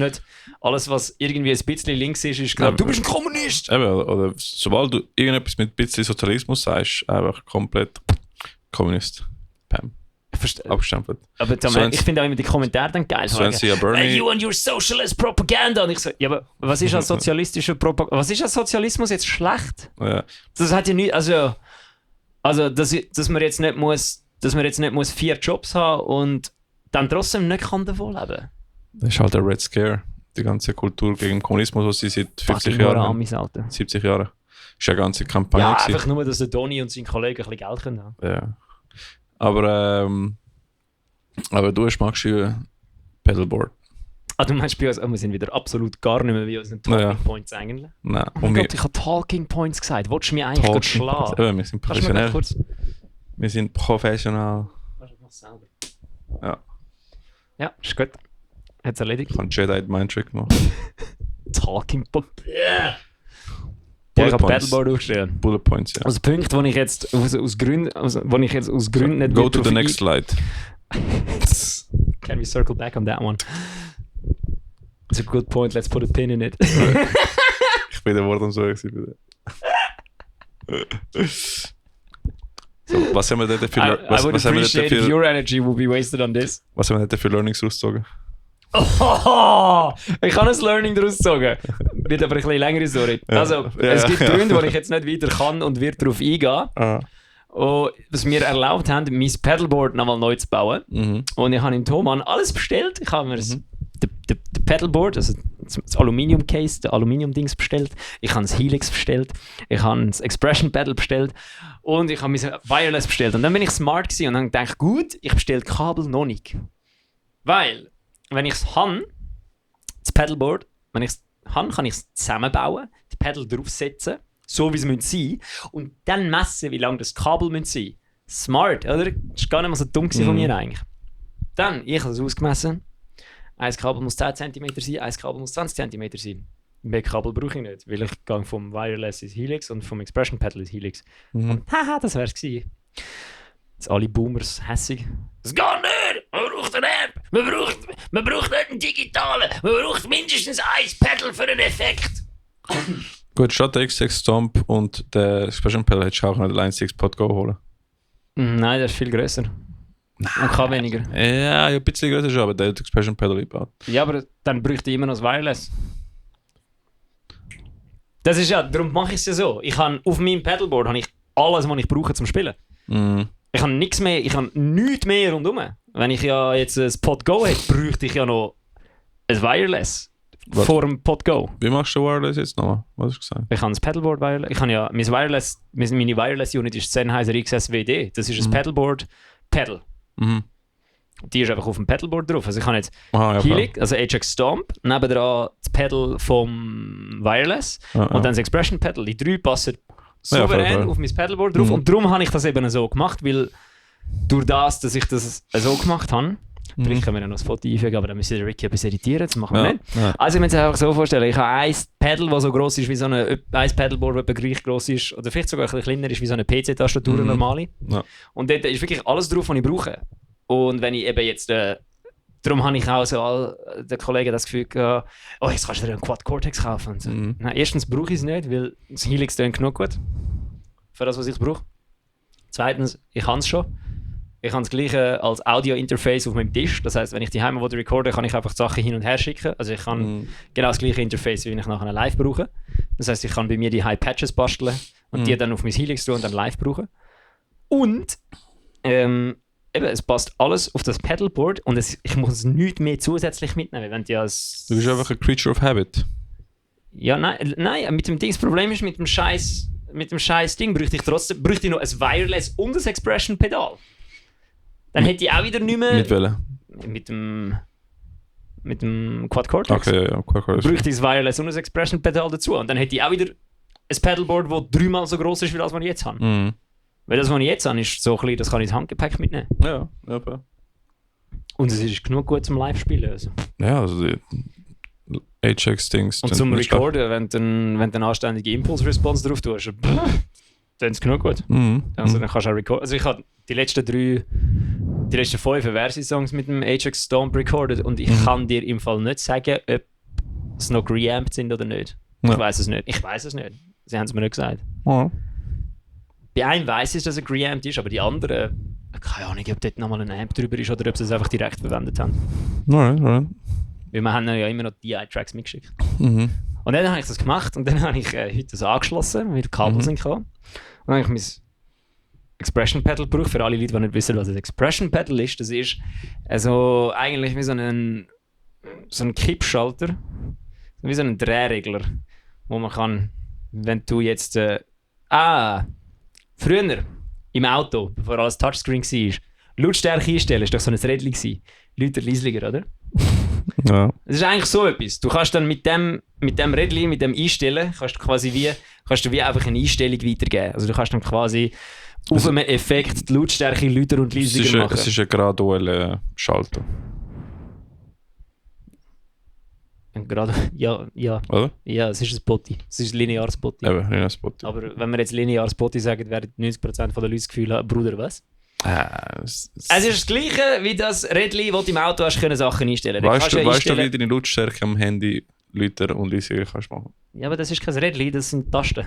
irgendwie ein bisschen links ist gerade, du bist ein Kommunist! Eben, oder sobald du irgendetwas mit ein bisschen Sozialismus sagst, einfach komplett Kommunist. Pam. Abgestempelt. Aber ich finde auch immer die Kommentare dann geil. You and your socialist propaganda. Und ich so, ja, aber was ist als sozialistische Propaganda? Was ist als Sozialismus jetzt schlecht? Ja. Das hat ja nicht, also dass man jetzt nicht muss 4 Jobs haben und dann trotzdem nicht kann davon leben. Das ist halt der Red Scare, die ganze Kultur gegen den Kommunismus, die sie seit 50 Jahren, 70 Jahren. Das ist eine ganze Kampagne. Ja, einfach nur, dass der Donny und sein Kollege ein bisschen Geld können haben. Ja. Aber du magst ja Pedalboard. Du meinst bei uns, wir sind wieder absolut gar nicht mehr wie unseren Talking Points eigentlich? Nein. Oh mein Gott, ich habe Talking Points gesagt. Wolltest du mich eigentlich gut schlagen? Wir sind professionell. Wir sind professionell. Selber. Ja. Ja, ist gut. Hat's erledigt. Ich habe Jedi Mind Trick gemacht. Talking Points. Yeah. Ja, ich habe Pedalboard aufgestellt. Bullet Points, ja. Also Punkt, wo ich jetzt aus Gründen nicht... Go to the next slide. Can we circle back on that one? It's a good point, let's put a pin in it. Ich bin der Wort am so bitte. So, was haben wir denn für your energy will be wasted on this. Was haben wir denn für Learnings rausgezogen? Oh, ich kann ein Learning daraus sagen. Wird aber ein bisschen längere Story. Ja. Also, es gibt Gründe, wo ich jetzt nicht weiter kann und wird darauf eingehen. Und was mir erlaubt haben, mein Pedalboard nochmal neu zu bauen. Und ich habe im Thomann alles bestellt. Ich habe mir das Pedalboard, also das Aluminium-Case, das Aluminium-Dings bestellt. Ich habe das Helix bestellt. Ich habe das Expression-Pedal bestellt. Und ich habe mein Wireless bestellt. Und dann bin ich smart gewesen und dann gedacht, gut, ich bestelle Kabel noch nicht. Weil, wenn ich es habe, das Pedalboard, wenn ich es habe, kann ich es zusammenbauen, das Pedal draufsetzen, so wie es sein müssen, und dann messen, wie lang das Kabel sein müssen. Smart, oder? Das war gar nicht mal so dumm von mir eigentlich. Dann, ich habe es ausgemessen. Ein Kabel muss 10 cm sein, ein Kabel muss 20 cm sein. Mehr Kabel brauche ich nicht, weil ich gehe vom Wireless ins Helix und vom Expression Pedal ins Helix. Und haha, das wär's gewesen. Jetzt alle Boomers hässig. Das geht nicht! Man braucht eine App! Man braucht nicht einen digitalen! Man braucht mindestens ein Pedal für einen Effekt! Gut, statt der X6 Stomp und der Expression Pedal hättest du auch einen Line 6 Pod Go holen. Nein, der ist viel grösser. Und kann weniger. Ja, ein bisschen größer schon, aber der hat Expression Pedal gebaut. Ja, aber dann bräuchte ich immer noch das Wireless. Das ist ja, darum mache ich es ja so. Ich habe auf meinem Pedalboard habe ich alles, was ich brauche zum Spielen. Ich habe nichts mehr, ich habe nichts mehr rundherum. Wenn ich ja jetzt ein Pod Go hätte, bräuchte ich ja noch ein Wireless. Vor dem Pod Go. Wie machst du Wireless jetzt nochmal? Was hast du gesagt? Ich habe das Pedalboard Wireless. Ich habe ja, meine Wireless Unit ist Sennheiser XSWD. Das ist ein Pedalboard Pedal. Die ist einfach auf dem Pedalboard drauf. Also ich habe jetzt Helix, also HX Stomp, nebendran das Pedal vom Wireless und dann das Expression Pedal. Die 3 passen souverän auf mein Pedalboard drauf. Und darum habe ich das eben so gemacht, weil durch das, dass ich das so gemacht habe, vielleicht können wir ja noch ein Foto einfügen, aber dann müssen wir Ricky etwas editieren, das machen wir nicht. Ja. Also ich muss es einfach so vorstellen, ich habe ein Pedal, das so gross ist wie so ein Pedalboard, das etwa gleich gross ist, oder vielleicht sogar ein bisschen kleiner ist wie so eine PC-Tastatur normale. Ja. Und dort ist wirklich alles drauf, was ich brauche. Und wenn ich eben jetzt, darum habe ich auch so den Kollegen das Gefühl gehabt, oh, jetzt kannst du dir einen Quad Cortex kaufen. Und so. Nein, erstens brauche ich es nicht, weil das Helix tönt genug gut für das, was ich brauche. Zweitens, ich kann es schon. Ich habe das gleiche als Audio-Interface auf meinem Tisch. Das heisst, wenn ich die Heim recorde, kann ich einfach die Sachen hin und her schicken. Also ich kann genau das gleiche Interface, wie ich nachher live brauche. Das heisst, ich kann bei mir die High-Patches basteln und die dann auf mein Helix tun und dann live brauchen. Und eben, es passt alles auf das Pedalboard und ich muss nichts mehr zusätzlich mitnehmen. Wenn du bist einfach ein Creature of Habit. Ja, nein, mit dem Ding, das Problem ist, mit dem scheiß Ding bräuchte ich noch ein Wireless und ein Expression-Pedal. Dann hätte ich auch wieder nicht mehr... Mit welchem? Mit dem Quad Cortex. Okay, ja, Quad Cortex. Bräuchte ich das Wireless und ein Expression-Pedal dazu. Und dann hätte ich auch wieder ein Pedalboard, das 3-mal so gross ist, wie das, was ich jetzt habe. Weil das, was ich jetzt habe, ist so klein, das kann ich ins Handgepäck mitnehmen. Ja. Und es ist genug gut zum Live-Spielen. Also. Ja, also die HX-Dings. Und zum Recorden, wenn du eine anständige Impulse-Response drauf tust, dann ist es genug gut. Also dann kannst du auch recorden. Also ich habe die letzten 5 Versi-Songs mit dem HX Stomp recorded und ich kann dir im Fall nicht sagen, ob es noch reamped sind oder nicht. Ja. Ich weiß es nicht. Sie haben es mir nicht gesagt. Ja. Bei einem weiss ich, dass er reamped ist, aber die anderen, keine Ahnung, ob dort nochmal ein Amp drüber ist oder ob sie es einfach direkt verwendet haben. Right. Weil wir haben ja immer noch DI-Tracks mitgeschickt. Und dann habe ich das gemacht und dann habe ich heute das angeschlossen, weil die Kabel sind gekommen. Und dann habe ich mein Expression Pedal gebraucht. Für alle Leute, die nicht wissen, was ein Expression Pedal ist, das ist also eigentlich wie so ein Kippschalter, wie so ein Drehregler, wo man kann, wenn du jetzt früher im Auto, bevor alles Touchscreen war, Lautstärke einstellen, ist doch so ein Rädchen gewesen. Lauter, leislicher, oder? Ja. Es ist eigentlich so etwas. Du kannst dann mit dem Rädchen, mit dem Einstellen, kannst du wie einfach eine Einstellung weitergeben. Also du kannst dann quasi auf einem Effekt die Lautstärke lauter und leisiger machen. Es ist ein gradueller Schalter. Ja. Oder? Ja, es ist ein Spotti. Es ist ein lineares Spotti. Eben, lineares Spotti. Aber wenn wir jetzt lineares Spotti sagen, werden 90% der Leute das Gefühl haben, Bruder, was? Es ist das Gleiche wie das Rädchen, das du im Auto hast, können Sachen einstellen. Weißt du, wie deine Lautstärke am Handy lauter und leisiger kannst machen? Ja, aber das ist kein Rädchen, das sind Tasten.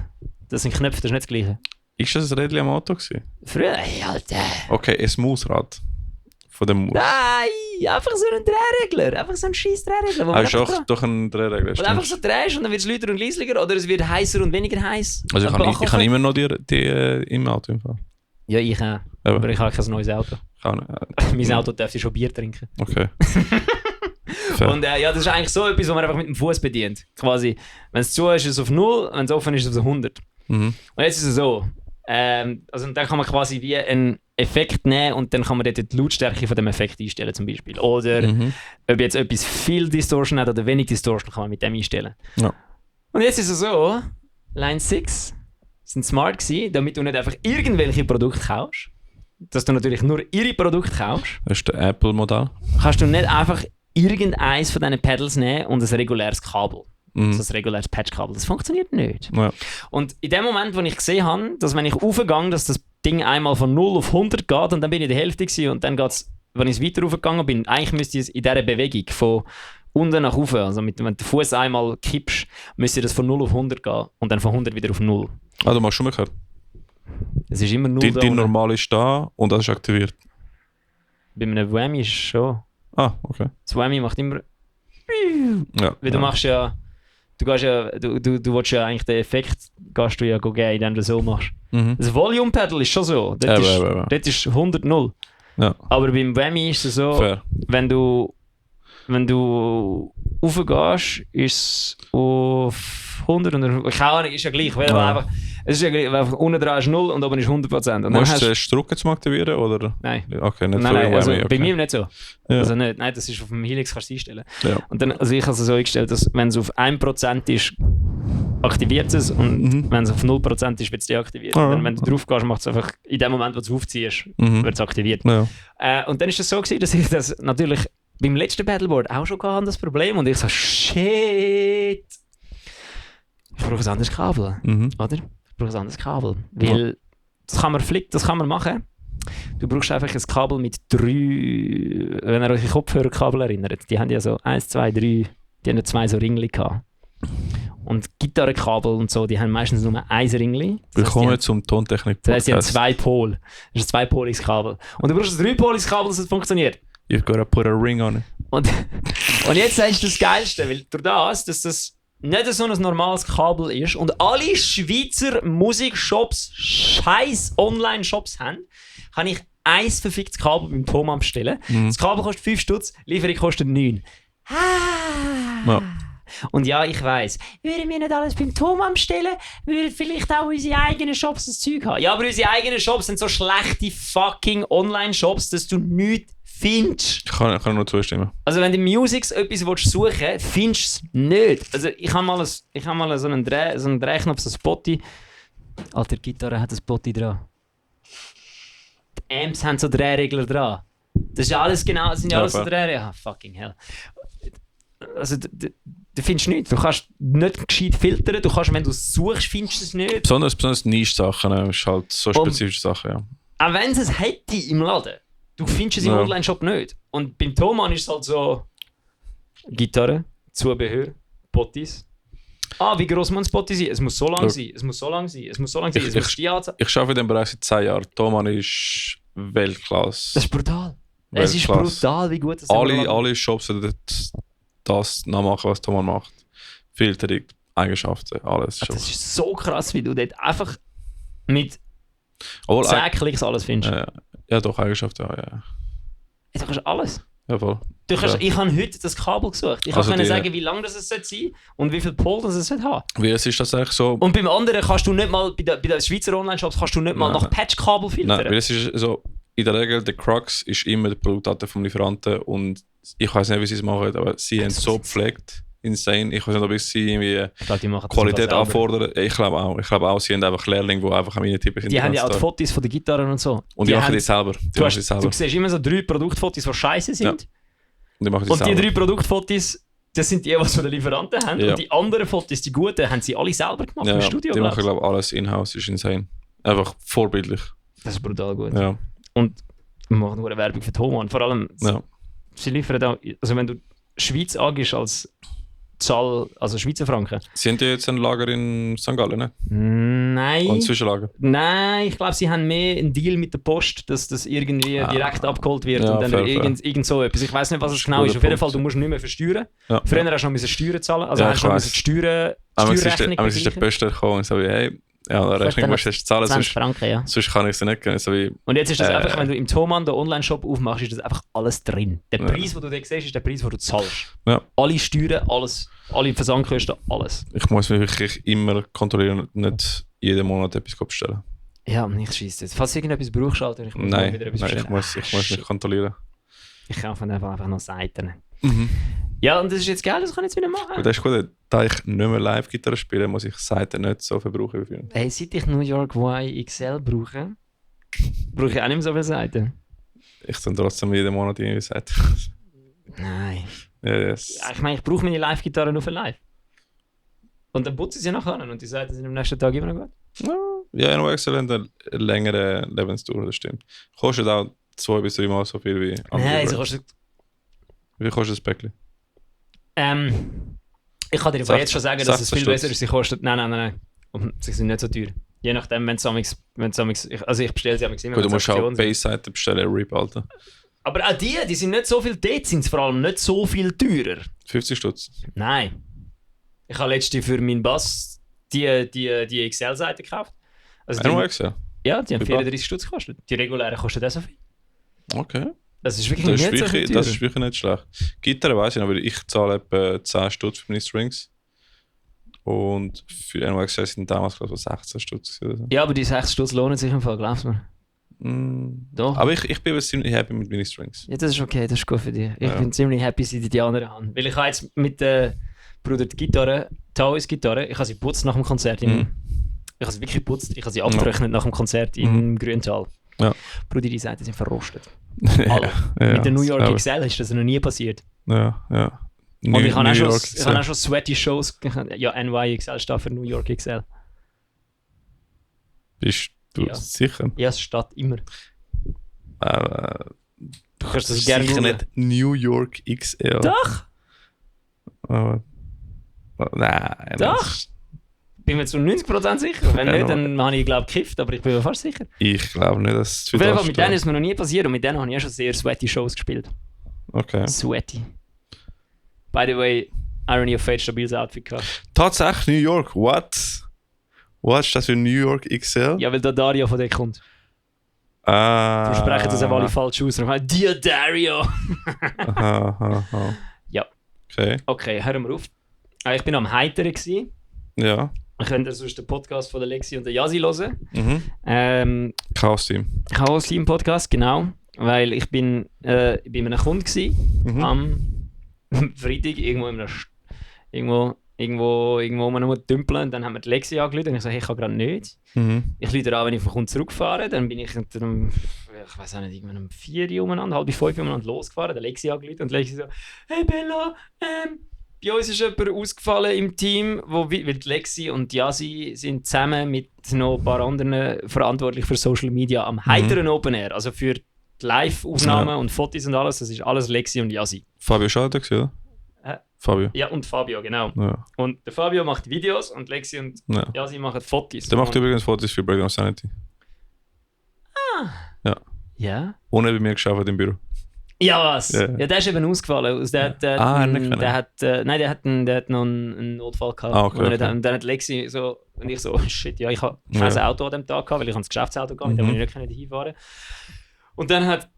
Das sind Knöpfe, das ist nicht das Gleiche. Ist das ein Rädchen am Auto gewesen? Früher, hey, Alter. Okay, ein Mausrad. Von dem Maus. Nein, einfach so ein Drehregler. Einfach so ein scheiß Drehregler. Ist doch ein Drehregler. Und einfach so drehst und dann wird es lauter und leislicher oder es wird heißer und weniger heiß. Also ich kann immer noch die im Auto im Fall. Ja, ich auch. Aber ich habe kein neues Auto. Mein Auto dürfte schon Bier trinken. Okay. Und ja, das ist eigentlich so etwas, was man einfach mit dem Fuß bedient. Quasi, wenn es zu ist, ist es auf 0, wenn es offen ist, ist es auf 100. Und jetzt ist es so. Also dann kann man quasi wie einen Effekt nehmen und dann kann man dort die Lautstärke von dem Effekt einstellen zum Beispiel. Oder ob jetzt etwas viel Distortion hat oder wenig Distortion, kann man mit dem einstellen. Ja. Und jetzt ist es so, Line 6 sind smart gewesen, damit du nicht einfach irgendwelche Produkte kaufst, dass du natürlich nur ihre Produkte kaufst. Das ist der Apple-Modell. Kannst du nicht einfach irgendeins von diesen Pedals nehmen und ein reguläres Kabel. Also ein reguläres Patchkabel. Das funktioniert nicht. Ja. Und in dem Moment, wo ich gesehen habe, dass wenn ich raufgehe, dass das Ding einmal von 0 auf 100 geht und dann bin ich in der Hälfte gewesen, und dann geht es, wenn ich weiter raufgegangen bin, eigentlich müsste es in dieser Bewegung von unten nach oben, also wenn du den Fuß einmal kippst, müsste das von 0 auf 100 gehen und dann von 100 wieder auf 0. Ah, du machst schon umgekehrt? Es ist immer 0 da. Die normal ist da und das ist aktiviert? Bei einem Whammy ist es schon. Ah, okay. Das Whammy macht immer... Ja, weil du machst ja... Du willst ja eigentlich den Effekt gehst du ja geben, indem du so machst. Das Volume Pedal ist schon so. Dort ist 100-0. Ja. Aber beim Whammy ist es so, fair. wenn du raufgehst, ist es auf 100 und keine Ahnung, ist ja gleich. Weil es ist ja gleich, weil unten dran ist 0 und oben ist 100%. Und musst du zuerst drücken zum Aktivieren? Oder? Nein. Okay, nicht nein, so nein, also Whammy, okay. bei mir nicht so. Ja. Also nicht, nein, das ist auf dem Helix, kannst du einstellen. Ja. Und dann, also ich habe es so eingestellt, dass wenn es auf 1% ist, aktiviert es und wenn es auf 0% ist, wird es deaktiviert. Und dann, wenn du drauf gehst, macht es einfach in dem Moment, wo du es aufziehst, wird es aktiviert. Ja. Und dann ist es so gewesen, dass ich das natürlich beim letzten Paddleboard auch schon hatte, das Problem. Und ich so, shit! Ich brauche ein anderes Kabel, oder? Ich brauche ein anderes Kabel. Weil das kann man machen. Du brauchst einfach ein Kabel mit 3, wenn ihr euch an Kopfhörerkabel erinnert, die haben ja so 1, 2, 3, die haben ja 2 so Ringli gehabt. Und Gitarrenkabel und so, die haben meistens nur ein Ringli. Willkommen zum Tontechnik-Podcast. Das heisst, die haben 2 Pole. Das ist ein 2-poliges Kabel. Und du brauchst ein 3-poliges Kabel, dass es funktioniert. You've got to put a ring on it. Und jetzt ist das Geilste, weil durch das, dass das nicht so ein normales Kabel ist und alle Schweizer Musikshops scheiß Online-Shops haben, kann ich ein verficktes Kabel beim Thomann bestellen. Das Kabel kostet 5 Stutz, Lieferung kostet 9. Ja. Und ja, ich weiss, würden wir nicht alles beim Thomann bestellen, würden vielleicht auch unsere eigenen Shops das Zeug haben. Ja, aber unsere eigenen Shops sind so schlechte fucking Online-Shops, dass du nichts findest. Ich kann nur zustimmen. Also wenn du Musics etwas suchen willst, findest du es nicht. Also ich habe mal so einen Drehknopf, so ein Spotti. Alter, die Gitarre hat ein Spotti dran. Die Amps haben so Drehregler dran. Das ist alles genau, das sind ja alles so Drehregler. Ah, fucking hell. Also du findest nichts. Du kannst nicht gescheit filtern. Du kannst, wenn du es suchst, findest du es nicht. Besonders Nische-Sachen, ist halt so spezifische Sachen, ja. Auch wenn es hätte im Laden, du findest es im Online-Shop nicht. Und beim Thomann ist es halt so Gitarre, Zubehör, Pottis. Wie gross muss ein Potti sein? Es muss so lang sein, es muss so lang sein, es muss so lang sein. Ich arbeite in diesem Bereich seit 10 Jahren. Thomann ist Weltklasse. Das ist brutal. Es ist brutal, wie gut das ist. Alle Shops sollten das nachmachen, was Thomann macht. Filterung, Eigenschaften, alles. Das ist so krass, wie du dort einfach mit 10 Klicks alles findest. Ja, doch, Eigenschaften, ja. Du kannst alles. Ja, voll. Ich habe heute das Kabel gesucht. Ich kann sagen, wie lang das sein soll und wie viel Pole das es haben. Wie es ist das eigentlich so? Und beim anderen kannst du nicht mal, bei den Schweizer Online-Shops kannst du nicht mal nach Patchkabel filtern. Nein, weil es ist so, in der Regel, der Crux ist immer die Produktdaten vom Lieferanten und ich weiß nicht, wie sie es machen, aber sie haben so gepflegt, insane. Ich weiß nicht, ob sie irgendwie Qualität anfordern. Ich glaube auch, sie haben einfach Lehrlinge, die einfach am Eintippen sind. Die haben ja auch die Fotos von den Gitarren und so. Und die machen die selber. Du siehst immer so 3 Produktfotos, die scheiße sind. Ja. Und die 3 Produktfotos, das sind die, was von den Lieferanten haben. Ja. Und die anderen Fotos, die guten, haben sie alle selber gemacht im Studio. Die machen, glaube ich, alles in-house. Das ist insane. Einfach vorbildlich. Das ist brutal gut. Ja. Und wir machen nur eine Werbung für Thomann. Vor allem, sie liefern auch, also wenn du Schweiz angibst als Zahl, also Schweizer Franken. Sie haben ja jetzt ein Lager in St. Gallen, ne? Nein, Nein. Und Zwischenlager? Nein, ich glaube, sie haben mehr einen Deal mit der Post, dass das irgendwie direkt abgeholt wird und dann irgend so etwas. Ich weiß nicht, was es genau ist. Auf jeden Fall, du musst nicht mehr versteuern. Ja. Früher hast du noch Steuern zahlen, also hast du noch Steuerrechnung begleichen. Aber es ist der Post gekommen und so wie, hey, ja, die Rechnung musst du zahlen, 20 Franken, ja. Sonst kann ich sie nicht geben. So wie, und jetzt ist das einfach, wenn du im Thomann den Online-Shop aufmachst, ist das einfach alles drin. Der Preis, den du da siehst, ist der Preis, den du zahlst. Ja. Alle Steuern, alles, alle Versandkosten, alles. Ich muss mich wirklich immer kontrollieren und nicht jeden Monat etwas bestellen. Ja, nicht scheiße. Falls du irgendetwas brauchst, Alter, ich muss wieder etwas bestellen. Ich muss mich kontrollieren. Ich kaufe einfach noch Seiten. Mhm. Ja, und das ist jetzt geil, das kann ich jetzt wieder machen. Und das ist gut, da ich nicht mehr Live-Gitarre spiele, muss ich Seiten nicht so verbrauchen wie früher. Hey, seit ich New York YXL brauche ich auch nicht mehr so viele Seiten. Ich dann trotzdem jeden Monat irgendwie Seiten. Nein. Yes. Ich meine, ich brauche meine Live-Gitarre nur für live. Und dann putze ich sie nachher und die Seiten sind am nächsten Tag immer noch gut. Ja, NYXL hat eine längere Lebensdauer, das stimmt. Kostet auch 2 bis 3 Mal so viel wie andere. Nein, sie kostet... Wie kostet das Päckchen? Ich kann dir jetzt schon sagen, dass es viel besser ist. Sie kostet... Nein. Und sie sind nicht so teuer. Je nachdem, wenn es also ich bestelle sie immer. Gut, du musst auch Base-Seiten bestellen, RIP, Alter. Aber auch die sind nicht so viel... Dort sind sie vor allem nicht so viel teurer. 50 Stutz? Nein. Ich habe letztens für meinen Bass die XL-Seite gekauft. Also NYXL? Ja, die haben 34 Stutz gekostet. Die regulären kosten auch so viel. Okay. Das ist wirklich nicht so viel teurer. Das ist wirklich nicht schlecht. Gitarre weiss ich noch, weil ich zahle etwa 10 Stutz für meine Strings. Und für NYXL sind damals glaube ich 16 Stutz. So. Ja, aber die 6 Stutz lohnen sich im Fall, glaubst du mir? Doch. Aber ich bin ziemlich happy mit meinen Strings. Ja, das ist okay, das ist gut für dich. Ich bin ziemlich happy, seit ich die anderen habe. Weil ich habe jetzt mit Bruder die Gitarre, Taois Gitarre, ich habe sie geputzt nach dem Konzert. Ich habe sie wirklich geputzt, ich habe sie abgetrocknet nach dem Konzert im Grüntal. Ja. Bruder, die Seiten sind verrostet. Alle. Mit der New York XL ist das noch nie passiert. Ja. Und ich habe auch schon sweaty Shows. Ja, NYXL steht für New York XL. Bist du sicher? Ja, es steht immer. Du kannst das gerne sicher nicht New York XL. Doch! Nein. Doch! Bin mir zu 90% sicher. Wenn nicht, dann habe ich glaube gekifft, aber ich bin mir fast sicher. Ich glaube nicht, dass es auf jeden Fall mit denen ist mir noch nie passiert und mit denen habe ich schon sehr sweaty Shows gespielt. Okay. Sweaty. By the way, Irony of Fate, stabiles Outfit gehabt. Tatsächlich New York, what? Was ist das für New York XL? Ja, weil da Dario von dir kommt. Versprechen, dass er alle falsch aus. Dear Dario! Ja. Okay, hören wir auf. Ich bin am Heiteren gewesen. Ja. Ich könnte sonst den Podcast von der Lexi und der Yasi hören. Chaos Team. Chaos Team Podcast, genau. Weil ich bin bei einem Kunden gewesen, am Freitag irgendwo nur dümpeln. Und dann haben wir die Lexi angerufen und ich so, hey, ich kann gerade nicht. Ich rufe an, wenn ich vom Kunden zurückfahre. Dann bin ich ich weiß auch nicht, irgendwann um 4 Uhr umeinander, 4:30 umeinander losgefahren. Der Lexi angerufen und Lexi so, hey Bella, bei uns ist jemand ausgefallen im Team, weil die Lexi und Yasi sind zusammen mit noch ein paar anderen verantwortlich für Social Media am Heiteren Open Air. Also für die Live-Aufnahmen und Fotos und alles, das ist alles Lexi und Yasi. Fabio Schade, oder? Fabio. Ja, und Fabio, genau. Ja. Und der Fabio macht Videos und Lexi und Yasi machen Fotos. Der macht übrigens Fotos für Breakdown Sanity. Ja? Ohne bei mir gearbeitet im Büro. Ja, was? Ja, der ist eben ausgefallen. Der hat noch einen Notfall gehabt. Okay. Und dann hat Lexi so, und ich so, shit, ja, ich habe kein Auto an dem Tag gehabt, weil ich ans Geschäftsauto gegangen bin, da konnte ich nicht hinfahren. Und dann hat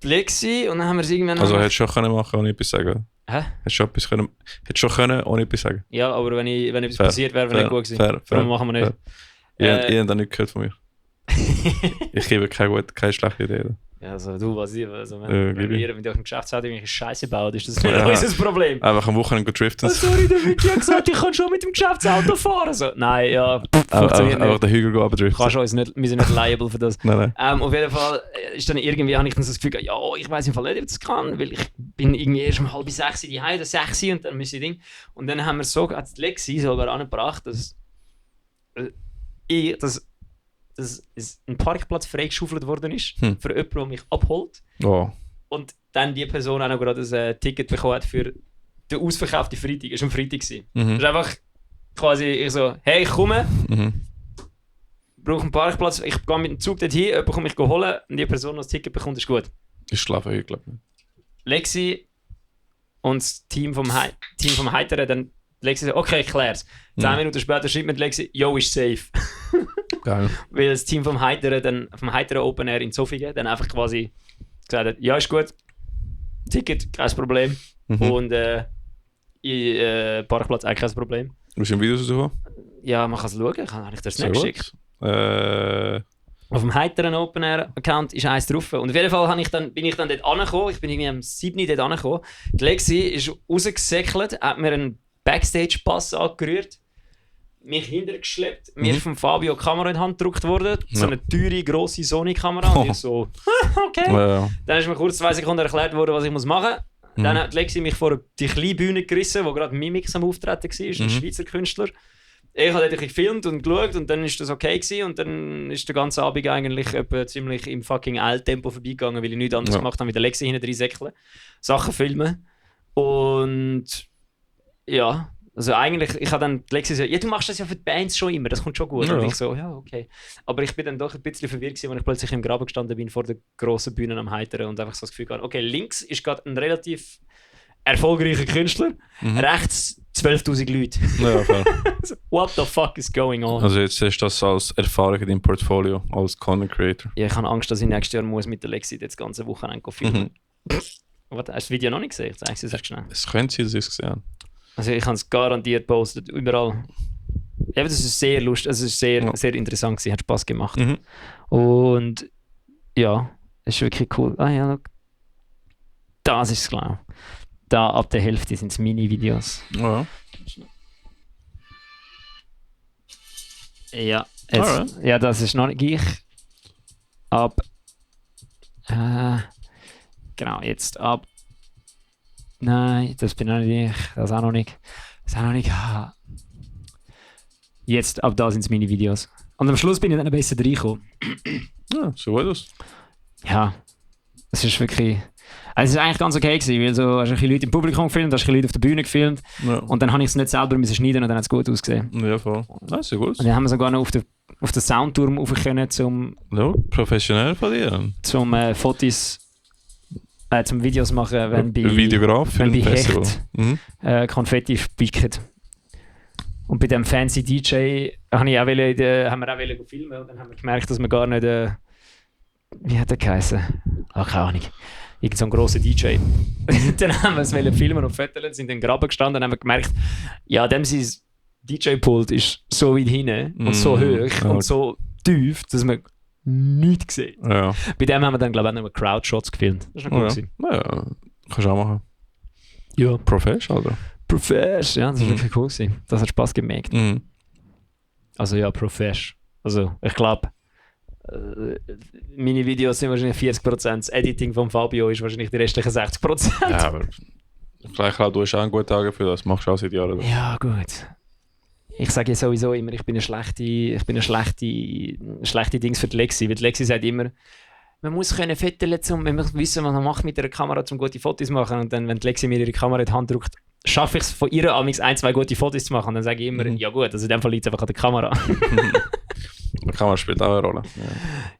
Lexi, und dann haben wir es irgendwann... Also hättest du schon können machen, ohne etwas sagen? Hä? Hättest du schon können, ohne etwas sagen? Ja, aber wenn etwas passiert wäre, wäre nicht gut gewesen. Darum machen wir nicht. Ihr habt das nicht gehört von mir. Ich gebe keine schlechte Idee. Ja, also du, was ich, also wenn wir mit eurem Geschäftsauto irgendwelche Scheiße bauen, ist das nicht unser Problem. Einfach am Wochenende driften. Sorry, der Vicky hat gesagt, ich kann schon mit dem Geschäftsauto fahren. So, nein, ja, funktioniert nicht. Einfach den Hügel abdriften. Kannst uns nicht, wir sind nicht liable für das. Nein. Auf jeden Fall ist dann irgendwie, habe ich dann so das Gefühl, ja, ich weiß im Fall nicht, ob das kann, weil ich bin irgendwie erst um 5:30 die Hause, 6 und dann müssen Ding. Und dann haben wir so, hat Lexi sogar angebracht, dass ein Parkplatz freigeschaufelt worden ist für jemanden, der mich abholt. Oh. Und dann die Person auch noch gerade ein Ticket bekommen hat für den ausverkauften Freitag. Es war am Freitag. Das ist einfach quasi, ich so, hey, ich komme. brauche einen Parkplatz, ich gehe mit dem Zug dorthin, jemand kommt mich holen und die Person, die das Ticket bekommt, ist gut. Ich schlafe heute, glaube ich. Lexi und das Team vom Heiteren, dann Lexi sagt, okay, ich klär's. 10 Minuten später schreibt mir Lexi, yo, ist safe. Geil. Weil das Team vom Heiteren Open Air in Zofingen dann einfach quasi gesagt hat, ja, ist gut, Ticket, kein Problem. Und Parkplatz auch kein Problem. Willst du ein Video raussuchen? Ja, man kann es schauen, ich habe dir das nicht geschickt. Auf dem Heiteren Open Air Account ist eins drauf. Und auf jeden Fall bin ich dann dort angekommen. Ich bin irgendwie am 7. dort angekommen. Die Lexi ist rausgesäckelt, hat mir einen Backstage-Pass angerührt, mich hintergeschleppt, mir von Fabio die Kamera in die Hand gedrückt worden. So eine teure, grosse Sony-Kamera. Und ich so, okay. Ja. Dann ist mir kurz 2 Sekunden erklärt worden, was ich muss machen muss. Dann hat Lexi mich vor die kleine Bühne gerissen, wo gerade Mimix am Auftreten war, ein Schweizer Künstler. Ich habe dort gefilmt und geschaut und dann war das okay gewesen, und dann ist der ganze Abend eigentlich ziemlich im fucking Eiltempo vorbeigegangen, weil ich nichts anderes gemacht habe, mit der Lexi hinten drin säckeln, Sachen filmen. Und ja, also eigentlich, ich habe dann die Lexi gesagt, ja, du machst das ja für die Bands schon immer, das kommt schon gut. Ja. Und ich so, ja, okay. Aber ich bin dann doch ein bisschen verwirrt gewesen, als ich plötzlich im Graben gestanden bin vor der grossen Bühne am Heiteren und einfach so das Gefühl hatte, okay, links ist gerade ein relativ erfolgreicher Künstler, rechts 12'000 Leute. Ja, voll. What the fuck is going on? Also jetzt hast du das als Erfahrung in deinem Portfolio, als Content Creator. Ja, ich habe Angst, dass ich nächstes Jahr muss mit der Lexi das ganze Wochenende filmen muss. Hast du das Video noch nicht gesehen? Ich zeige es dir schnell. Es könnte sein, dass ich es gesehen habe. Also ich habe es garantiert gepostet, überall. Ja, das ist sehr lustig, es ist sehr interessant gewesen, hat Spaß gemacht. Und ja, es ist wirklich cool. Ah ja, look. Das ist es, glaube ich. Da ab der Hälfte sind es Mini-Videos. Ja. Ja, ja, das ist noch nicht ich. Genau, jetzt ab. Nein, das bin auch nicht ich. Das auch noch nicht. Jetzt, ab da sind es Mini-Videos. Und am Schluss bin ich dann besser reingekommen. Ja, so gut aus. Ja, es ist wirklich. Also es war eigentlich ganz okay gewesen, weil so hast du ein bisschen Leute im Publikum gefilmt, hast ein bisschen Leute auf der Bühne gefilmt, und dann habe ich es nicht selber schneiden und dann hat es gut ausgesehen. Ja, voll. Das ist ja gut. Und dann haben wir sogar noch auf den Soundturm rauf können, professionell von dir. Zum Videos machen, wenn bei Videograf, wenn bei Hecht Konfetti spicken. Und bei dem fancy DJ haben wir auch filmen, und dann haben wir gemerkt, dass wir gar nicht wie hat der geheißen? Keine Ahnung. Irgend so ein grosser DJ. Dann haben wir es filmen und fotografieren, sind in den Graben gestanden und haben gemerkt, ja, dem sein DJ-Pult ist so weit hinten und so hoch und so tief, dass man nichts sieht. Ja. Bei dem haben wir dann, glaube ich, auch noch Crowdshots gefilmt. Das war noch cool. Ja, kannst du auch machen. Ja. Profesh, oder? Profesh, ja, das war wirklich cool gewesen. Das hat Spaß gemacht. Also ja, Profesh. Also ich glaube, meine Videos sind wahrscheinlich 40%, das Editing von Fabio ist wahrscheinlich die restlichen 60%. Ja, aber vielleicht auch, du hast auch einen guten Tag für das, machst du auch seit Jahren. Ja, gut. Ich sage ja sowieso immer, ich bin eine schlechte Dings für die Lexi, weil die Lexi sagt immer, man muss können fetteln, man muss wissen, was man macht mit einer Kamera, um gute Fotos zu machen, und dann, wenn die Lexi mir ihre Kamera in die Hand drückt, schaffe ich es von ihr amigs 1-2 gute Fotos zu machen, und dann sage ich immer, ja gut, also in dem Fall liegt es einfach an der Kamera. Die Kamera spielt auch eine Rolle.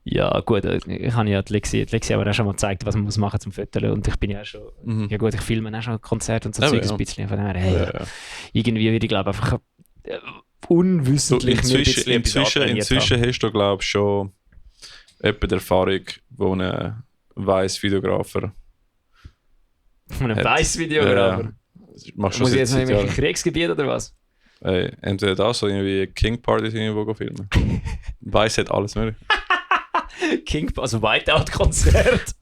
Ja gut, ich habe ja die Lexi aber auch schon mal gezeigt, was man muss machen zum Foteln, und ich bin ja auch schon, ja gut, ich filme auch schon Konzerte und so Zeug ein bisschen, von daher, hey, irgendwie würde ich glaube einfach unwissentlich inzwischen hast du glaube ich schon etwa die Erfahrung, wo ein weiss Videografer muss ich jetzt noch in welchem Kriegsgebiet oder was? Entweder das oder irgendwie King Partys irgendwo filmen. Weiss hat alles möglich. Also Whiteout-Konzert.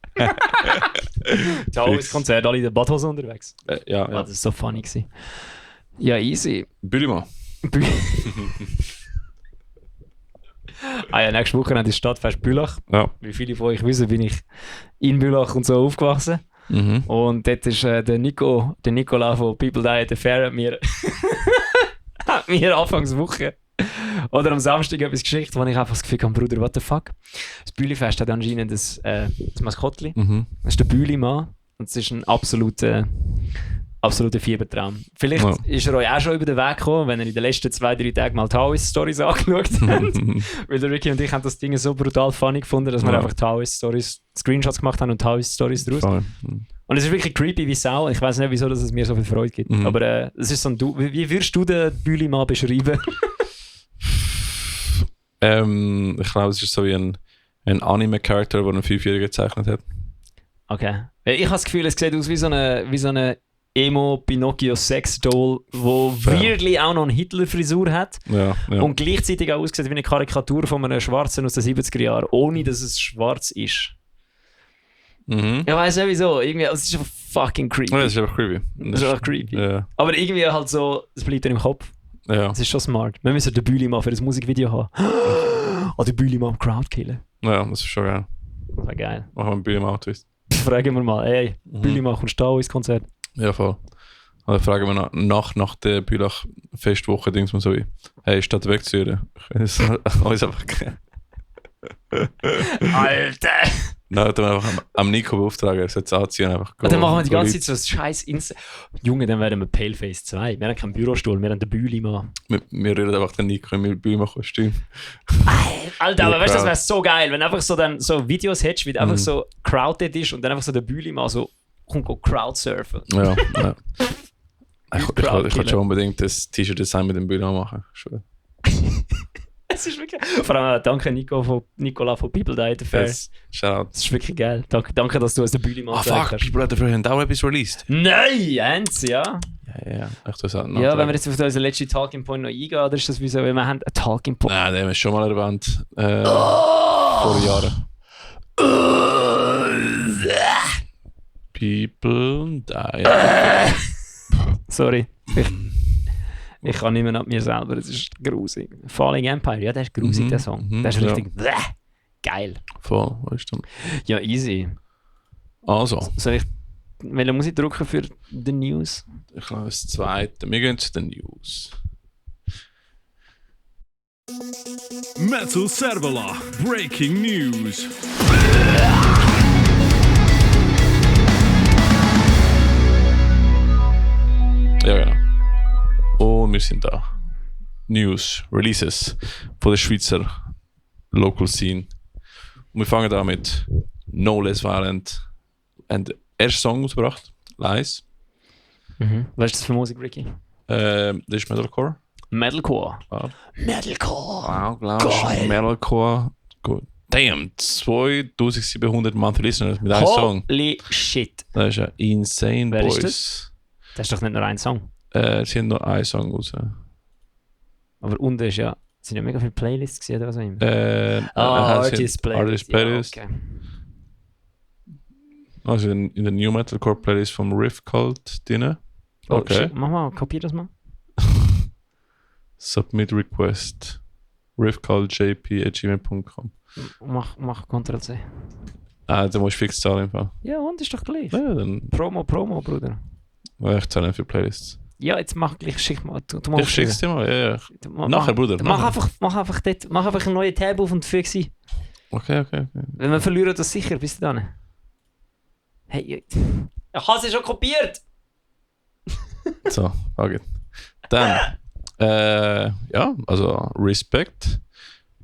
Ciao, das Konzert, alle in der Badhose unterwegs. Ja. Das war so funny gewesen. Ja, easy. Bülimann. Ja, nächste Woche ist Stadtfest Bülach. Ja. Wie viele von euch wissen, bin ich in Bülach und so aufgewachsen. Und dort ist der Nicola von People Die at the Fair hat mir Anfangswoche oder am Samstag etwas geschickt, wo ich einfach das Gefühl habe, Bruder, what the fuck? Das Bülifest hat anscheinend das Maskottli. Das ist der Bülimann. Und das ist ein absoluter absoluter Fiebertraum. Vielleicht ist er euch auch schon über den Weg gekommen, wenn ihr in den letzten 2-3 Tagen mal Taoist-Stories angeschaut habt. Weil der Ricky und ich haben das Ding so brutal funny gefunden, dass wir einfach Taoist-Stories, Screenshots gemacht haben und Taoist-Stories draus. Und es ist wirklich creepy wie Sau. Ich weiß nicht, wieso dass es mir so viel Freude gibt. Aber es ist so ein wie würdest du den Bühli mal beschreiben? Ich glaube, es ist so wie ein Anime-Charakter, der einen 5-Jährigen gezeichnet hat. Okay. Ich habe das Gefühl, es sieht aus wie so eine Emo-Pinocchio-Sex-Doll, wo weirdly auch noch eine Hitler-Frisur hat und gleichzeitig auch aussieht wie eine Karikatur von einem Schwarzen aus den 70er Jahren, ohne dass es schwarz ist. Ich weiss nicht wieso, irgendwie, es ist einfach fucking creepy. Ja, es ist einfach creepy. Das ist einfach creepy. Ja. Aber irgendwie halt so, es bleibt dann im Kopf. Ja. Das ist schon smart. Wir müssen den Bühli mal für das Musikvideo haben. Oder den Bühli mal am Crowd killen. Ja, das ist schon geil. Das wäre geil. Machen wir einen Bühli mal Twist. Fragen wir mal, ey, Bühli mal, kommst du da ins Konzert? Ja, voll. Oder fragen wir nach der Bülach-Festwoche, Dings mal so wie, hey, statt wegzuhören. Alles einfach Alter! Nein, dann einfach am Nico beauftragen, er soll es anziehen. Einfach dann machen wir die ganze Zeit so ein scheiß Junge, dann werden wir Paleface 2. Wir haben keinen Bürostuhl, wir haben den Bühli mal. Wir reden einfach den Nico in Bühli mal Kostüm. Alter, aber weißt du, das wäre so geil, wenn du einfach so, dann so Videos hättest, wie du einfach so crowded ist und dann einfach so der Bühli mal so kommt crowdsurfen. Ja. Ich wollte schon unbedingt das T-Shirt-Design mit dem Bühli machen. Es ist wirklich... Vor allem danke Nicola von People Died Affair. Das ist wirklich geil. Danke, dass du aus der Bühne mal gesagt hast. People Died Affair haben auch etwas released. Nein, eins, ja. Ja. Wenn wir jetzt auf unseren letzten Talking Point noch eingehen, oder ist das wie so, weil wir haben einen Talking Point? Nein, den haben wir schon mal erwähnt. Vor Jahren. People Die. Sorry. Ich kann nicht mehr nach mir selber, das ist grusig. Falling Empire, ja, der ist grusig, der Song. Der ist richtig geil. Voll, weißt du. Ja, easy. Also. Soll ich welche Musik drücken für die News? Ich glaube, das zweite. Wir gehen zu den News. Metal Servola, Breaking News. Ja, genau. Und wir sind da. News, Releases von der Schweizer Local Scene. Und wir fangen da mit No Less Violent. Und der erste Song ausgebracht, Lies. Was ist das für Musik, Ricky? Das ist Metalcore. Metalcore? Ja. Metalcore! Wow, glaube ich. Metalcore. Gut. Damn, 2700 Monthly Listeners mit einem Song. Holy shit. Das ist ja insane, Wer Boys. Ist das? Das ist doch nicht nur ein Song. Sie haben nur einen Song raus. Aber unten ist ja... Sind ja mega viele Playlists gesehen oder was auch immer? Artist Playlist. Playlist. Ja, okay. Also in der New Metalcore Playlist vom Riff Cult drin. Okay. Mach mal, kopier das mal. Submit Request. riffcultjp@gmail.com. Mach Ctrl-C. Da musst du fix zahlen im Fall. Ja, und ist doch gleich. Ja, dann... Promo, Bruder. Ich zahle für Playlists. Ja, jetzt mach gleich, schick mal. Ich schick's dir mal, ja. Nachher, Bruder. Mach einfach einen neuen Tab auf und fix sie. Okay. Wenn wir verlieren das sicher, bis dann. Hey, ich habe sie schon kopiert! So, okay. Dann, ja, also Respekt.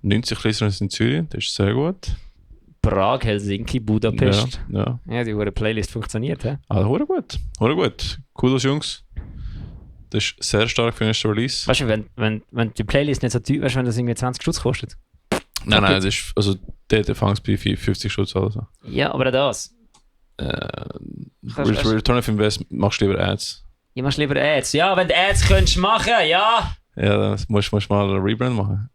90 Listener in Zürich, das ist sehr gut. Prag, Helsinki, Budapest. Ja. Ja, die Playlist funktioniert, hä? Hure gut. Kudos, Jungs. Das ist sehr stark für den ersten Release. Weißt du, wenn die Playlist nicht so teuer ist, wenn das irgendwie 20 Stutz kostet? Nein, das ist, also der fängt bei 50 Stutz oder so. Ja, aber das. Return of Invest machst du lieber Ads. Ja, machst lieber Ads. Ja, wenn du Ads könntest machen, ja! Ja, dann musst du mal einen Rebrand machen.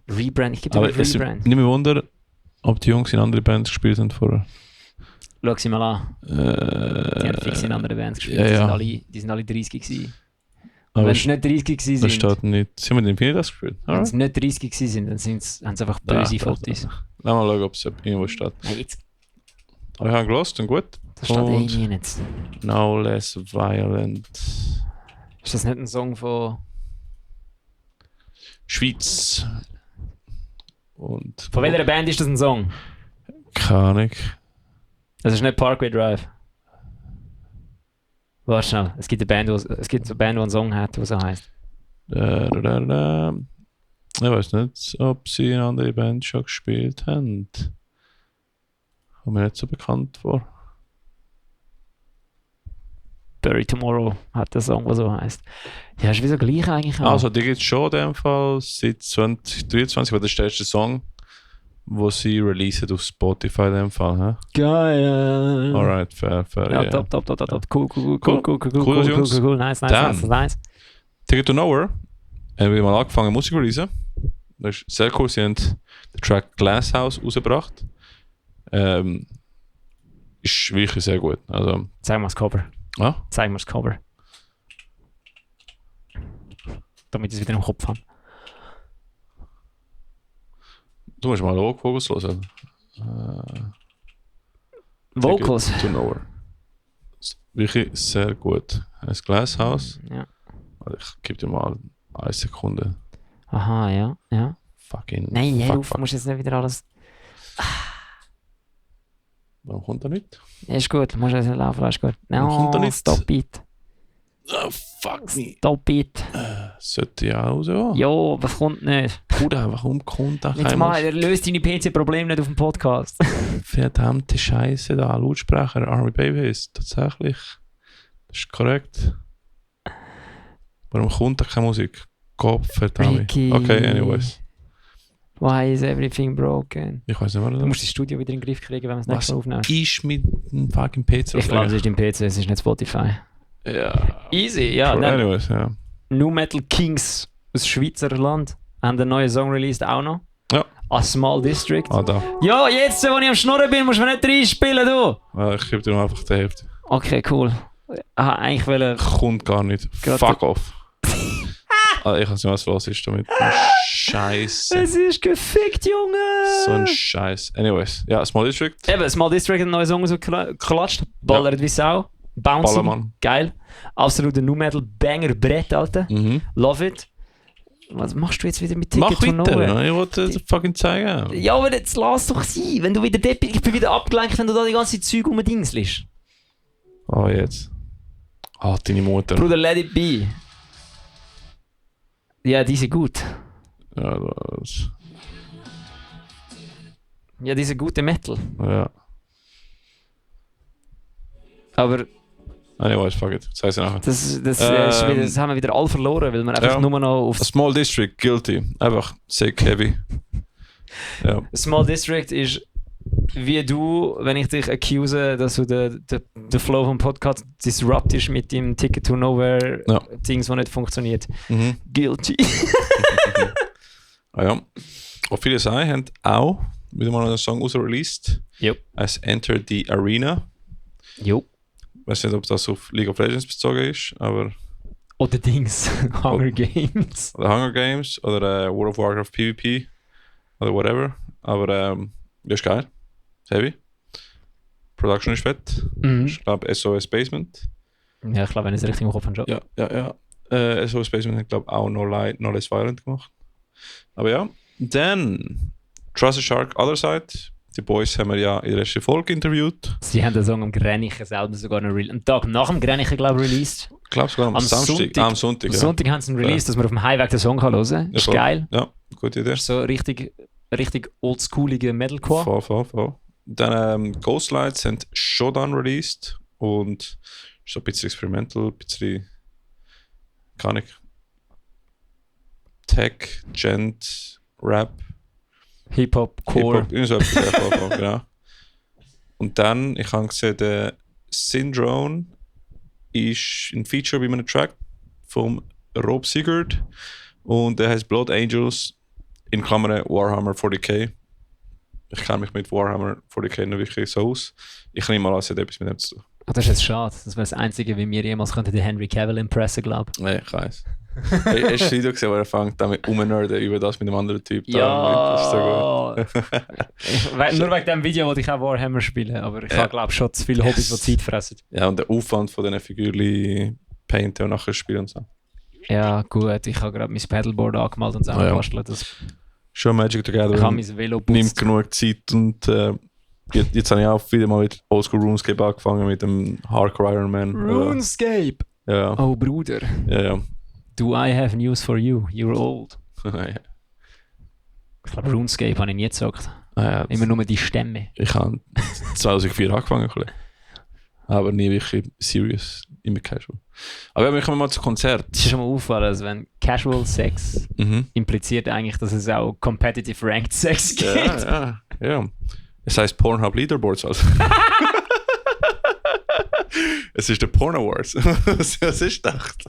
Rebrand? Ich gebe dir einen Rebrand. Nicht mehr Wunder, ob die Jungs in anderen Bands gespielt haben vorher. Schau sie mal an. Die haben fix in anderen Bands gespielt. Ja. Die sind alle 30 gewesen. Aber wenn sie nicht 30 gewesen das steht nicht. Sie haben mit Infinitas gespielt? Wenn sie nicht 30 gewesen sind, dann haben sie einfach böse Fotos. Lass mal schauen, ob es irgendwo steht. Hey, jetzt. Aber ich habe gelost und gut. Das steht eh nie nicht. No Less Violent. Ist das nicht ein Song von... Schweiz. Und von welcher Band ist das ein Song? Keine Ahnung. Das ist nicht Parkway Drive. Warte schnell, es gibt eine Band, die einen Song hat, der so heisst. Ich weiß nicht, ob sie eine andere Band schon gespielt haben. Kommt mir nicht so bekannt vor. Bury Tomorrow hat der Song, der so heisst. Ja, ist wie so gleich eigentlich auch. Also die gibt es schon in dem Fall seit 2023, weil das ist der erste Song, wo sie releasen auf Spotify in dem Fall. He? Geil! Alright, fair. Ja, Yeah. top. Cool. Nice. Ticket to Nowhere haben wir mal angefangen Musik zu releasen. Das ist sehr cool, sie haben den Track Glasshouse rausgebracht. Ist wirklich sehr gut. Also, Zeig mal das Cover. Ah? Zeig mal das Cover. Damit ich es wieder im Kopf habe. Du musst mal Vocals hören. Vocals? Ticket to Nowhere. Wirklich sehr gut. Das Glasshouse. Ja. Ich gebe dir mal 1 Sekunde. Aha, ja. Fucking. Nein, fuck. du musst jetzt nicht wieder alles... Warum kommt er nicht? Ist gut, musst jetzt nicht laufen, ist gut. Kommt er No, nicht? stop it. Oh, fuck me. Stop it. Sollte ja auch so. Jo, was kommt nicht? Bruder, warum kommt da Jetzt mal, er löst deine PC-Probleme nicht auf dem Podcast. Verdammte Scheiße da, Lautsprecher, Army Babies, tatsächlich. Das ist korrekt. Warum kommt da keine Musik? Gott verdammt. Ricky. Okay, anyways. Why is everything broken? Ich weiß nicht, was Du musst das Studio wieder in den Griff kriegen, wenn wir es nächstes Mal aufnehmen. ist mit dem fucking PC? Ich glaube, es ist im PC, es ist nicht Spotify. Ja. Easy, ja. Cool. Dann Anyways, ja. Nu Metal Kings aus Schweizer Land haben einen neuen Song released auch noch. Ja. A Small District. Ah, da. Ja, jetzt, wo ich am Schnurren bin, musst du mir nicht reinspielen, du. Ich gebe dir noch einfach die Hälfte. Okay, cool. Eigentlich wollte... Kommt gar nicht. Gerade- Fuck off. Ich weiß nicht, was los ist damit. Scheiße. Es ist gefickt, Junge! So ein Scheiß. Anyways, ja, Small District. Eben, Small District hat einen neuen Song rausgeklatscht. Ballert wie Sau. Bouncy. Ballermann. Geil. Absoluter Nu Metal Banger Brett, Alter. Mhm. Love it. Was machst du jetzt wieder mit Ticket Mach to Nowhere? weiter, ich wollte das fucking zeigen. Ja, aber jetzt lass doch sein. Wenn du wieder ich bin wieder abgelenkt, wenn du da die ganze Zeug umdingselst. Oh, jetzt. Ah, deine Mutter. Bruder, let it be. Ja, die sind gut. Ja, das. Ja, die sind gute Metal. Ja. Aber Anyways, fuck it. Das heißt nachher. das haben wir wieder all verloren, weil wir einfach Ja. nur noch auf... A Small District, guilty. Einfach sick, heavy. Ja. Small District ist wie du, wenn ich dich accuse, dass du den Flow vom Podcast disruptest mit dem Ticket to Nowhere Ja. Dings, das nicht funktioniert. Mhm. Guilty. Ah ja. Und viele sagen, haben auch wieder mal einen Song raus-released. Jo. Als Enter the Arena. Jo. Ich weiß nicht, ob das auf League of Legends bezogen ist, aber... Oder Dings. Hunger Games. Oder Hunger Games oder World of Warcraft PvP oder whatever. Aber ja, ist geil. Ist heavy. Production ist fett. Mhm. Ich glaube SOS Basement. Ja, ich glaube, wenn ich es richtig im Kopf habe, schon. Ja. SOS Basement hat, glaube ich, auch No Less Violent gemacht. Aber ja. Dann Trust the Shark Other Side. Die Boys haben wir ja in der ersten Folge interviewt. Sie haben den Song am Grenichen selber sogar noch einen Tag nach dem Grenichen, glaube ich, released. Ich glaube sogar am Samstag. Am Sonntag. Am Ja. Sonntag haben sie ihn released, dass man auf dem Highweg den Song hören kann. Ist voll. geil. Ja, gute Idee. So richtig oldschoolige Metalcore. Voll. Dann Ghostlights sind schon dann released und so ein bisschen experimental, ein bisschen, kann ich, Tech, Gent, Rap, Hip-Hop, Core. Hip-Hop, irgendwie so etwas, ja, voll, genau. Und dann, ich habe gesehen, der Syndrome ist ein Feature bei einem Track vom Rob Sigurd und der heißt Blood Angels in Klammern Warhammer 40k. Ich kenne mich mit Warhammer 40k nicht wirklich so aus. Ich nehme mal an, es hat etwas mit dem zu tun. Oh, das ist jetzt schade. Das wäre das Einzige, wie wir jemals könnten den Henry Cavill impressen, glaube ich. Nee, ich weiß. Hast du das Video gesehen, wo er fängt damit rumnörden über das mit dem anderen Typ? Ja! Das ist so gut. Nur wegen dem Video wollte ich auch Warhammer spielen, aber ich habe, glaube schon zu viele Hobbys, die Zeit fressen. Ja, und der Aufwand von diesen Figürchen painten und nachher spielen und so. Ja, gut. Ich habe gerade mein Paddleboard angemalt und es Ja. angebastelt. Das Schon Magic the ich habe Gathering mein Velo nimmt putzt. genug Zeit und Jetzt habe ich auch wieder mal mit Oldschool RuneScape angefangen, mit dem Hardcore Iron Man. RuneScape? Ja. Oh, Bruder. Ja. Do I have news for you? You're old. Ich glaube, RuneScape habe ich nie gezockt. Ja, immer nur die Stämme. Ich habe 2004 angefangen, aber nie wirklich serious, immer casual. Aber wir kommen mal zu Konzert. Es ist schon mal auffallen, also wenn Casual Sex impliziert eigentlich, dass es auch Competitive Ranked Sex gibt. Ja. Es heißt Pornhub Leaderboards also. Es ist der Porn Awards. Was ist gedacht?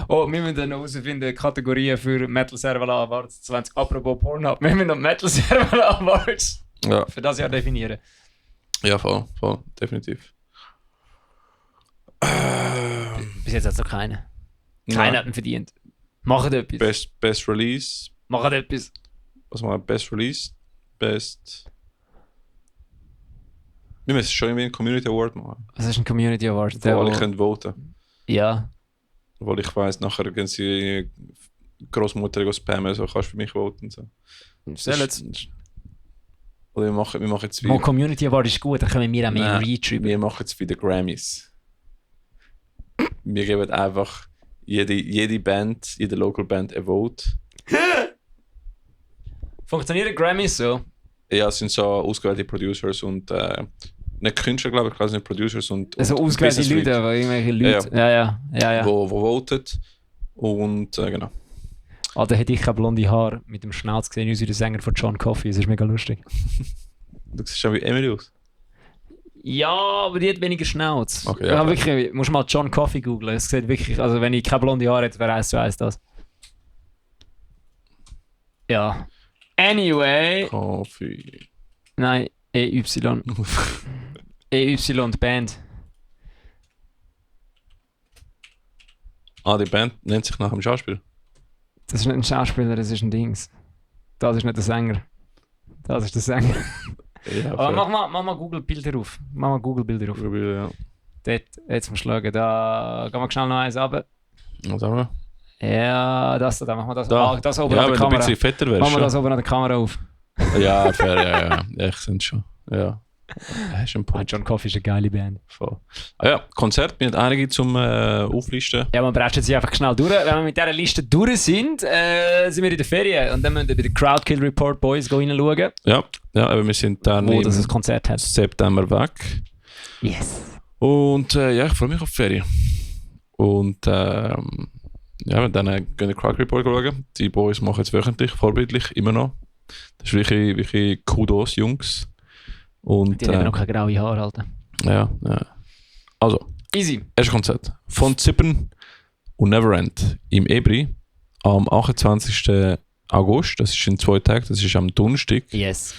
Oh, wir müssen dann noch herausfinden, Kategorien für Metal Servala Awards 20. Apropos Pornhub, wir müssen noch Metal Servala Awards für das Jahr definieren. Ja, voll, definitiv. Bis jetzt hat es noch keinen. Keiner hat ihn verdient. Macht etwas. Best Release. Macht etwas. Was machen wir? Best Release? Best... Wir müssen schon irgendwie einen Community Award machen. Was ist ein Community Award? Wo alle können voten. Ja. Weil ich weiss, nachher gehen sie Großmutter spammen, so kannst du für mich voten. So. Oder wir machen jetzt wieder... Community Award ist gut, dann können wir auch mehr Reach über. Wir machen jetzt wieder Grammys. Wir geben einfach jede Band, jede Local Band ein Vote. Funktionieren Grammys so? Ja, es sind so ausgewählte Producers und nicht Künstler, glaube ich, sind Producers und also ausgewählte Leute, aber irgendwelche Leute. Ja. Wo votet und genau. Alter, hätte ich keine blonde Haare mit dem Schnauz gesehen, wie der Sänger von John Coffey. Das ist mega lustig. Du siehst schon wie Emily aus. Ja, aber die hat weniger Schnauz. Okay, ja, wirklich, musst mal John Coffey googlen. Es sieht wirklich, also wenn ich keine blonde Haare hätte, wäre 1:1 das. Ja. Anyway. Coffee. Nein, EY. EY, die Band. Die Band nennt sich nach dem Schauspieler? Das ist nicht ein Schauspieler, das ist ein Dings. Das ist nicht der Sänger. Das ist der Sänger. Ja, aber mach mal Google-Bilder auf. Ja. Dort, jetzt mal schlagen. Da gehen wir schnell noch eins runter. Was haben wir? Ja, da machen wir das. Da. Das oben an der Kamera. Wenn du ein bisschen fetter wärst. Machen wir das oben an der Kamera auf. Ja, fair, ja. Ich finde schon. Ja. Hast einen Punkt. John Coffey ist eine geile Band. Voll. Konzert, wir haben einige zum Auflisten. Ja, man braucht jetzt einfach schnell durch. Wenn wir mit dieser Liste durch sind, sind wir in der Ferien. Und dann müssen wir bei den Crowdkill Report Boys reinschauen. Ja, aber wir sind dann wo das ein Konzert hat. September weg. Yes. Und ich freue mich auf die Ferien. Und dann gehen wir den Crowd Report schauen. Die Boys machen jetzt wöchentlich, vorbildlich, immer noch. Das ist wirklich Kudos, Jungs. Und, die haben noch keine graue Haare, Alter. Ja. Also, easy. Erstes Konzert. Von Zippen und Neverend im Ebri am 28. August. Das ist in 2 Tagen, das ist am Donnerstag. Yes.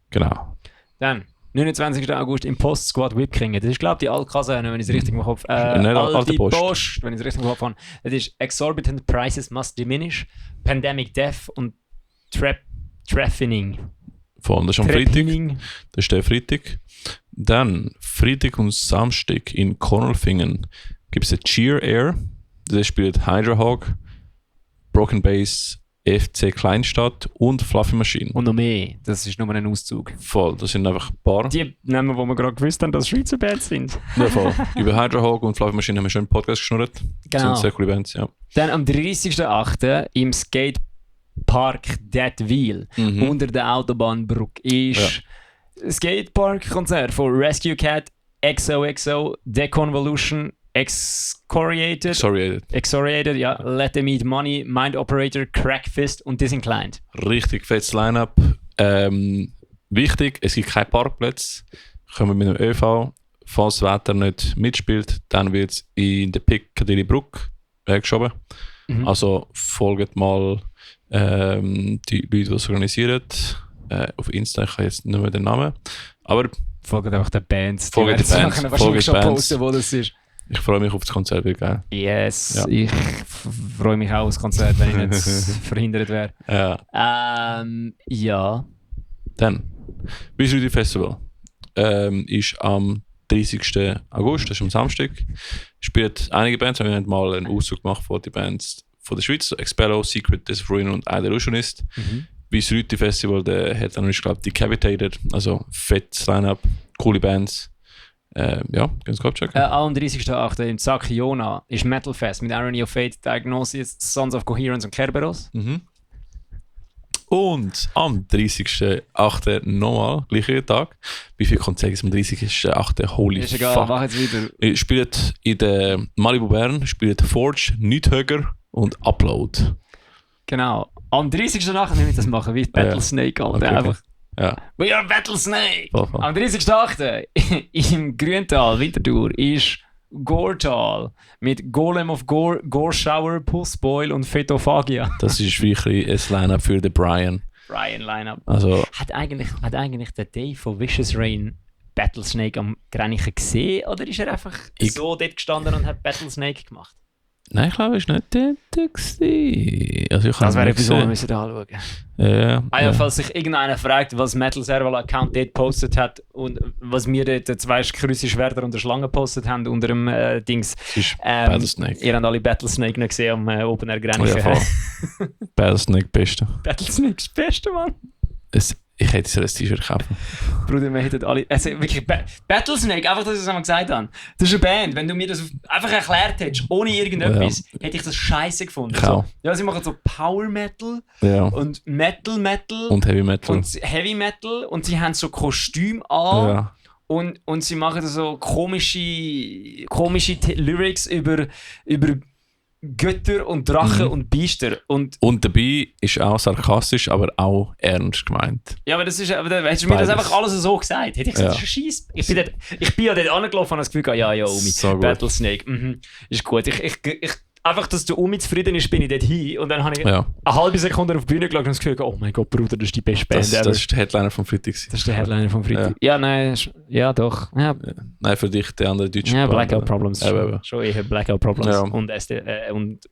Genau. Dann, 29. August im Post Squad Whipkringen. Das ist, glaube ich, die alte Kaserne, wenn ich es richtig im Kopf habe. Alte Post, wenn ich es richtig im Kopf habe. Das ist Exorbitant Prices Must Diminish, Pandemic Death und Trafficking. Das ist am Freitag. Das ist der Freitag. Dann, Freitag und Samstag in Cornelfingen gibt es ein Cheer Air. Das spielt Hydra Hog, Broken Bass, FC Kleinstadt und Fluffy Machine. Und noch mehr. Das ist nur ein Auszug. Voll, das sind einfach ein paar. Die Namen, wo wir gerade gewusst haben, dass Schweizer Bands sind. Ja, voll. Über Hydra Hog und Fluffy Machine haben wir schon einen Podcast geschnurrt. Genau. Das sind sehr coole Bands, ja. Dann am 30.08. im Skatepark Dettwil unter der Autobahnbrücke ist Skatepark-Konzert von Rescue Cat, XOXO, Deconvolution, Excoriated, ja, Let Them Eat Money, Mind Operator, Crackfist und Disinclined. Richtig fettes Line-Up. Wichtig, es gibt keine Parkplätze. Kommen mit dem ÖV. Falls das Wetter nicht mitspielt, dann wird es in der Piccadilly Brücke weggeschoben. Also folgt mal die Leute, die es organisieren. Auf Insta, ich habe jetzt nicht mehr den Namen. Aber folgt einfach den Bands. Folgt den Bands. Wahrscheinlich schon posten, wo das ist. Ich freue mich auf das Konzert, wird geil. Yes, ja. Ich freue mich auch auf das Konzert, wenn ich nicht verhindert wäre. Ja. Ja. Dann, Visuality Festival ist am 30. August, das ist am Samstag. Spielt einige Bands, wir haben mal einen Auszug gemacht von den Bands von der Schweiz, Expello, Secret, Death of Ruin und I Delusionist. Wie das Rüti Festival, der hat dann, ich glaube, Decapitated, also fettes Line-Up, coole Bands. Ja, ganz gut checken. Am 30.08. im Zack Jona ist Metal Fest mit Irony of Fate, Diagnosis, Sons of Coherence und Kerberos. Und am 30.08. nochmal, gleicher Tag. Wie viele Konzerte ist am 30.08.? Holy ist egal, fuck. mach jetzt wieder. Spielt in der Malibu Bern, spielt Forge, Niethöger und Upload. Genau. Am 30.08. nehmen wir das machen, wie Battle Snake, Alter. Okay, Einfach. Ja. We are Battle Snake! Voll. Am 30.08. im Grüntal, Winterthur, ist Goretal mit Golem of Gore, Gore Shower, Pussboil und Fetophagia. Das ist wirklich ein Line-Up für den Brian. Brian Line-Up. Also, Hat eigentlich der Dave von Vicious Rain Battle Snake am Grenichen gesehen oder ist er einfach so dort gestanden und hat Battle Snake gemacht? nein, ich glaube, es war nicht dort. Also Das wäre etwas, was wir müssen anschauen. Ja. Falls sich irgendeiner fragt, was Metal Serval Account dort gepostet hat und was wir dort zwei Kreuze Schwerter und eine Schlange gepostet haben unter dem Dings. Battle Snake. Ihr habt alle Battle Snake noch gesehen am Open Air Grenichen. Ja, Battle Snake, beste. Battle Snake ist das Beste, Mann. Ich hätte so ein T-Shirt kaufen. Bruder, wir hätten alle... Also wirklich, Battle Snake, einfach, dass ich es einmal gesagt habe. Das ist eine Band. Wenn du mir das einfach erklärt hättest, ohne irgendetwas, hätte ich das scheiße gefunden. So, ja, sie machen so Power Metal und Metal Metal und Heavy Metal. Und Heavy Metal und sie haben so Kostüm an. Ja. Und sie machen so komische Lyrics über Götter und Drachen und Biester. Und dabei ist auch sarkastisch, aber auch ernst gemeint. Ja, aber das ist, hättest du mir das einfach alles so gesagt, hätte ich gesagt, das ist ein Scheiß. Ich bin ja dort angelaufen und habe das Gefühl, ja, Omi, so Battle Snake, ist gut. Einfach, dass der Omi zufrieden ist, bin ich dort hin und dann habe ich eine halbe Sekunde auf die Bühne geschaut und das Gefühl, oh mein Gott, Bruder, das ist die beste Band ever. Das ist der Headliner vom Freitag. Das ist der Headliner vom Freitag. Ja, nein, ja doch. Ja. Nein, für dich der andere deutsche Band. Ja, Blackout Problems. Schon eher Blackout Problems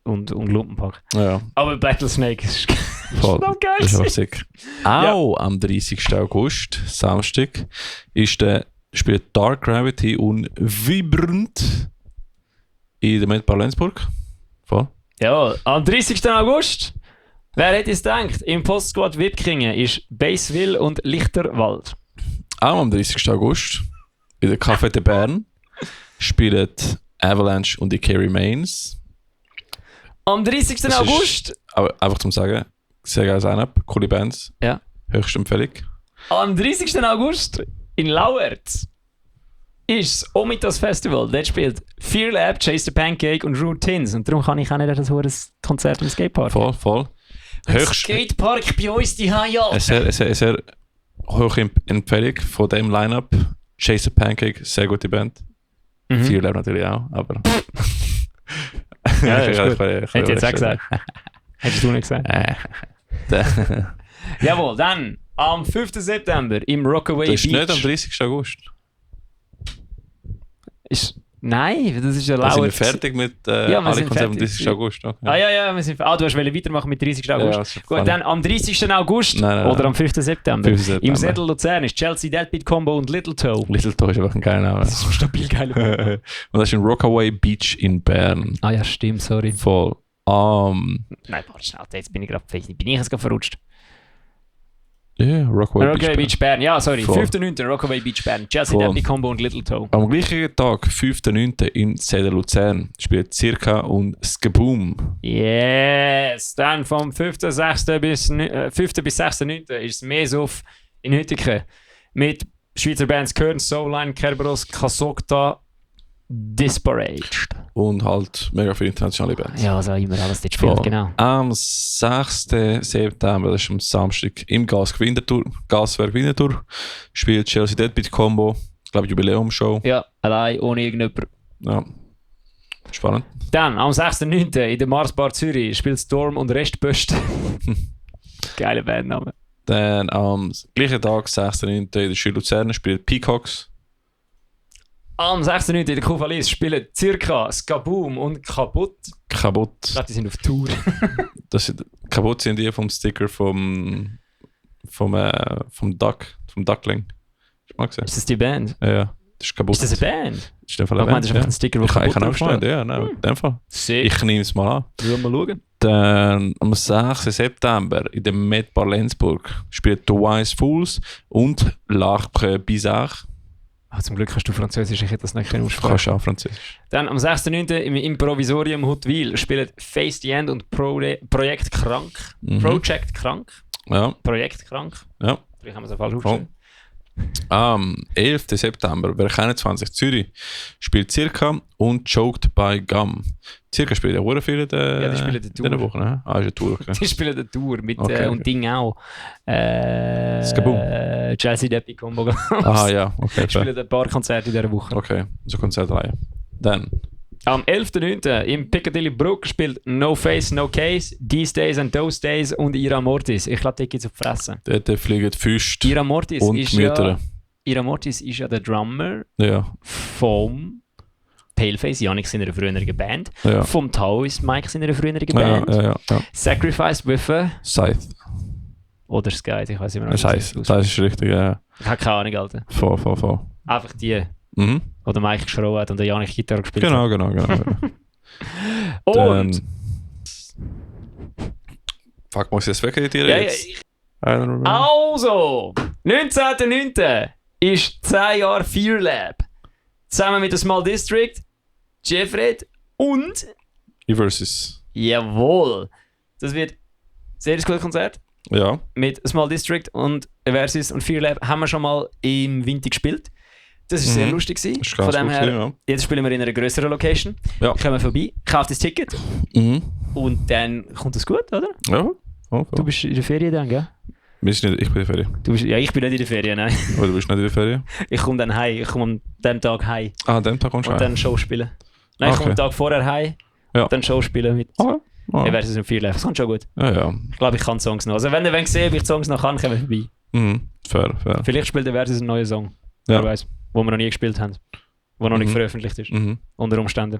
und Lumpenpack. Ja. Aber Battle Snake ist voll. Noch geil. Das ist einfach sick. Auch am 30. August, Samstag, spielt Dark Gravity und Vibrant in der Medbar Lenzburg. Voll. Ja, am 30. August, wer hätte es gedacht, im Postsquad Wipkingen ist Baseville und Lichterwald. Auch am 30. August, in der Café de Bern, spielen Avalanche und die Carrie Mains. Am 30. August... Aber einfach zum Sagen, sehr geiles Line-Up, coole Bands. Ja. Höchste Empfehlung. Am 30. August in Lauert ist das Omitas Festival. Dort spielt Fear Lab, Chase the Pancake und Routines. Und darum kann ich auch nicht das Konzert im Skatepark. Voll. Skatepark bei uns die ja. Eine sehr hohe Empfehlung von dem Line-Up. Chase the Pancake, sehr gute Band. Fear Lab natürlich auch, aber... ja, ist gut. Hätte ich jetzt auch gesagt. Hättest du nicht gesagt. Jawohl, dann am 5. September im Rockaway Beach. Das ist nicht am 30. August. Nein, das ist ja laut. Wir sind fertig mit alle Konzerte am 30. August. Okay. Ja, wir sind du hast weitermachen mit 30. August. Ja, gut, dann am 30. August oder am 5. September. Im Sädel Luzern ist Chelsea Deadbeat Combo und Little Toe. Little Toe ist einfach ein geiler Name. Das ist ein stabil geiler Name. Und das ist in Rockaway Beach in Bern. Ah ja, stimmt, sorry. Voll. Nein, warte schnell, jetzt bin ich jetzt gerade verrutscht. Ja, Rockaway Beach Bern. Ja, sorry. 5.9. Rockaway Beach Bern. Chelsea Deadbeat Combo und Little Toe. Am gleichen Tag, 5.9. in Sädel Luzern, spielt Circa und Skaboom. Yes! Dann vom 5. bis 6.9. ist es Mesuf in Hüttingen mit Schweizer Bands Kern, Soulline, Kerberos, Kasokta, Disparaged. Und halt mega viele internationale Bands. Ja, also immer alles dort spielt, genau. Am 6. September, das ist am Samstag, im Gaswerk Winterthur, spielt Chelsea Deadbeat Combo, ich glaube Jubiläumshow. Ja, allein, ohne irgendjemand. Ja, spannend. Dann, am 6.9. in der Marsbar Zürich spielt Storm und Restböst. Geile Bandname. Dann am gleichen Tag, 6.9. in der Schule Luzern, spielt Peacocks. Am 6.9. in der Kufalis spielen Circa, Skaboom und Kaputt. Ich glaube, die sind auf Tour. Kaputt sind die vom Sticker vom Duckling. Ist das die Band? Ja, das ist Kaputt. Ist das eine Band? Das ist in dem Fall eine Band. Das ist einfach ein Sticker, der Kaputt ist. Ja, nein, in dem Fall. Ich nehme es mal an. Wir wollen mal schauen. Dann am 6. September in dem Met Bar Lenzburg spielen The Wise Fools und L'Arbre Bizarre. Zum Glück hast du Französisch, ich hätte das nicht aussprechen. Kannst du auch Französisch. Dann am 6.9. im Improvisorium Huttwil spielen Face the End und Projekt Krank. Project Krank. Ja. Projekt Krank. Ja. Vielleicht haben wir es falsch aufgeschrieben. Am 11. September, wer 21 Zürich, spielt Circa und Choked by Gum. Circa spielt ja auch viele die spielen die Tour. Woche, ne? Ah, ist eine Tour, okay. Die spielen die Tour mit Okay, und Ding auch. Skaboom. Chelsea Deppy Combo. Ah ja, okay. Die spielen ein paar Konzerte in dieser Woche. Okay, so Konzertreihe. Dann. Am 11.9. im Piccadilly Brook spielt No Face, No Case, These Days and Those Days und Ira Mortis. Ich lasse Tickets auf die Fresse. Dort fliegen die Füße Ira Mortis und ist Mütter. Ira Mortis ist ja der Drummer Ja. vom Paleface, Yannick seiner früheren Band. Ja. Vom Tau ist Mike seiner früheren Band. Ja. Sacrifice with a... Scythe. Oder Sky, ich weiß nicht mehr. Das ist richtig, ja. Ich habe keine Ahnung, Alter. Voll. Einfach die, Mhm. wo der Mike geschrien hat und der Yannick Gitarre gespielt Genau. Und... Fuck, muss ich das wegeditieren Ja, jetzt? ich, I don't remember. also, 19.09. ist 10 Jahre Fear Lab. Zusammen mit der Small District, Jeffred und... Versus. Jawohl! Das wird ein sehr gutes Konzert. Ja. Mit Small District und Versus und Fear Lab haben wir schon mal im Winter gespielt. Das war sehr lustig. Das ist Von ganz dem gut her, ja. jetzt spielen wir in einer grösseren Location. Ja. Kommen vorbei, kauft das Ticket Mhm. und dann kommt das gut, oder? Ja. Voll. Du bist in der Ferien dann, gell? Ich bin in der Ferien. Ja, ich bin nicht in der Ferien, nein. Oder du bist nicht in der Ferien? Ich komme dann heim. Ich komme an dem Tag heim Ah, an dem Tag kommst du und dann Show spielen. Nein, ich komme am Tag vorher heim Ja. und dann Show spielen mit Okay. Versus und Fear Lab. Das kommt schon gut. Ja. Ich glaube, ich kann Songs noch. Also wenn ihr seht, ob ich die Songs noch kann, kommen wir vorbei. Mhm. Fair. Vielleicht spielt der Versus einen neuen Song. Ja. Wer weiß. Wo wir noch nie gespielt haben. Der noch nicht veröffentlicht ist. Mhm. Unter Umständen.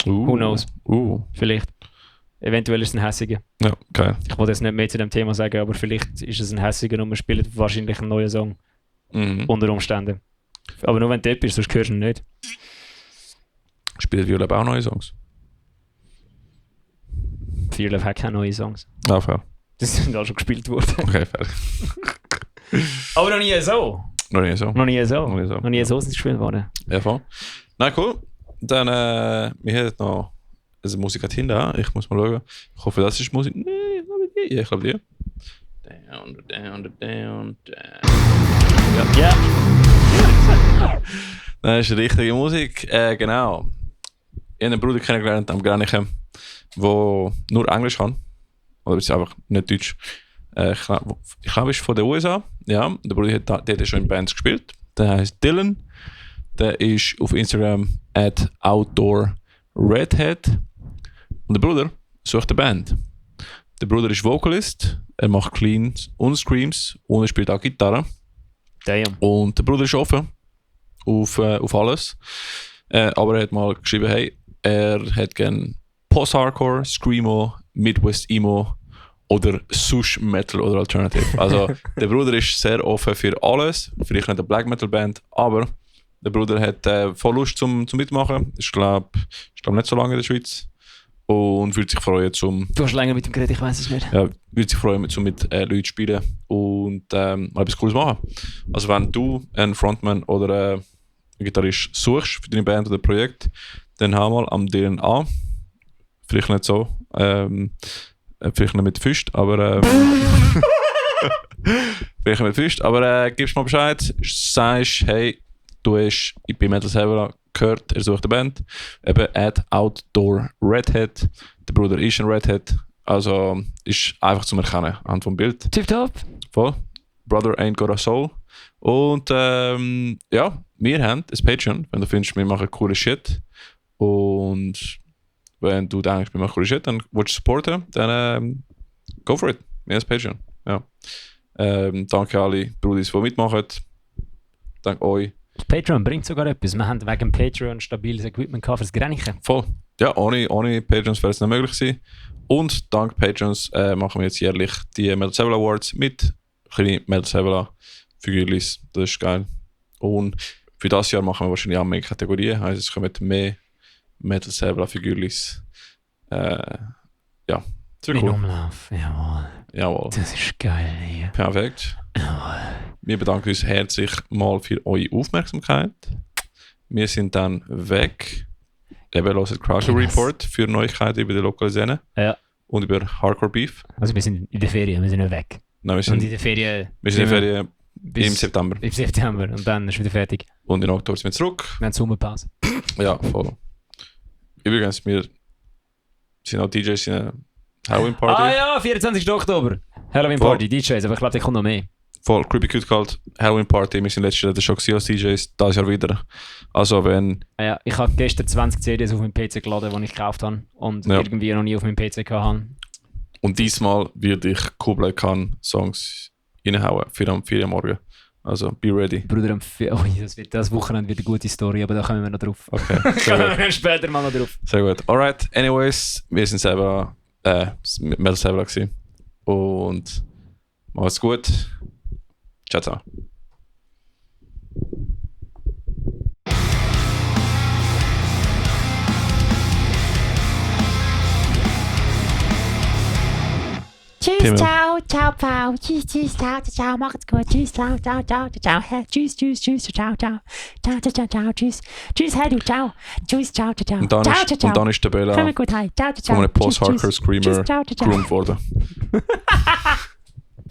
Who knows? Vielleicht. Eventuell ist es ein hässiger. Ja, geil. Ich wollte jetzt nicht mehr zu dem Thema sagen, aber vielleicht ist es ein hässiger und wir spielen wahrscheinlich einen neuen Song. Mhm. Unter Umständen. Aber nur wenn du dort bist, sonst hörst du ihn nicht. Spielt Viola auch neue Songs? Fear Lab hat keine neuen Songs. Ah, fair. Das sind alle schon gespielt worden. Okay, fair. Aber noch nie so. Noch nie so. Noch nie so. Noch nie so. Noch nie so sind sie gespielt worden. Ja, voll. Na cool. Dann, wir haben noch eine Musik hinten. Ich muss mal schauen. Ich hoffe, das ist Musik. Nee, ich glaube die. Down. Ja. Das ist richtige Musik. Genau. Ich habe einen Bruder kennengelernt am Granichen, der nur Englisch kann. Oder ist einfach nicht Deutsch. Ich glaube, er ist von den USA. Ja, der Bruder hat schon in Bands gespielt. Der heißt Dylan. Der ist auf Instagram @outdoorredhead. Und der Bruder sucht eine Band. Der Bruder ist Vocalist. Er macht Cleans und Screams und er spielt auch Gitarre. Damn. Und der Bruder ist offen auf alles. Aber er hat mal geschrieben, hey, er hat gerne Post-Hardcore, Screamo, Midwest Emo oder Sush Metal oder Alternative. Also der Bruder ist sehr offen für alles. Vielleicht nicht eine Black Metal Band, aber der Bruder hat voll Lust zum Mitmachen. Ich glaube nicht so lange in der Schweiz. Und würde sich freuen Du hast länger mit dem geredet, ich weiß es nicht. Ja, würde sich freuen, mit Leuten zu spielen und mal etwas Cooles machen. Also wenn du einen Frontman oder einen Gitarrist suchst für deine Band oder Projekt, dann hau mal am DNA. Vielleicht nicht so. Vielleicht nicht mit Füßt, aber vielleicht mit Füßt, aber gibst mal Bescheid, sagst, hey, ich bin Metal Server gehört, er sucht eine Band, eben @outdoorredhead. Der Bruder ist ein Redhead, also ist einfach zu erkennen anhand vom Bild. Tipptopp. Voll. Brother ain't got a soul. Und ja, wir haben ein Patreon, wenn du findest, wir machen coole Shit. Und wenn du denkst, wir machen coole Shit, dann willst du supporten, dann go for it. Wir haben ein Patreon. Ja. Danke alle Brudis, die mitmachen. Danke euch. Patreon bringt sogar etwas. Wir haben wegen Patreon stabiles Equipment für das Granichen. Voll. Ja, ohne Patrons wäre es nicht möglich gewesen. Und dank Patrons machen wir jetzt jährlich die Metal Sevilla Awards mit kleinen Metal Sevilla Figürlis. Das ist geil. Und für das Jahr machen wir wahrscheinlich auch mehr Kategorien. Also es kommen mehr Metal Sevilla Figürlis Zurück. In Umlauf, jawohl. Das ist geil hier. Perfekt. Jawohl. Wir bedanken uns herzlich mal für eure Aufmerksamkeit. Wir sind dann weg. Eben hört Crusher Report für Neuigkeiten über die lokale Szene. Ja. Und über Hardcore Beef. Also wir sind in der Ferien, wir sind nicht weg. Nein, wir sind in der Ferien. Wir sind in der Ferien im September. Im September und dann ist wieder fertig. Und in Oktober sind wir zurück. Wir haben Sommerpause. Ja, voll. Übrigens, wir sind auch DJs in einer Halloween Party. Ah ja, 24. Oktober. Halloween Party, DJs, aber ich glaube, da kommt noch mehr. Voll, Creepy Cute Cult, Halloween Party. Wir sind letztes Jahr schon als DJs, dieses Jahr wieder. Also wenn... Ja, ich habe gestern 20 CDs auf meinem PC geladen, die ich gekauft habe und irgendwie noch nie auf meinem PC hatte. Und diesmal werde ich Kublai Khan Songs reinhauen für am 4 Uhr morgen. Also, be ready. Bruder, das Wochenende wird eine gute Story, aber da kommen wir noch drauf. Okay, kommen wir später mal noch drauf. Sehr gut. Alright, anyways, wir sind selber Metal Servola gewesen. Und macht's gut. Ciao, ciao. Tschüss, ciao, ciao, ciao, tschüss, tschüss, ciao, ciao, macht's gut, tschüss, ciao, ciao, ciao, ciao, tschüss, tschüss, tschüss, ciao, ciao, ciao, ciao, ciao, tschüss, tschüss, hey du, ciao, tschüss, ciao, ciao, und dann ciao, ist, ciao, und dann ist der Bella komm gut, hey, ciao, ciao, von einem Post-Hardcore Screamer ciao, ciao, groomed worden.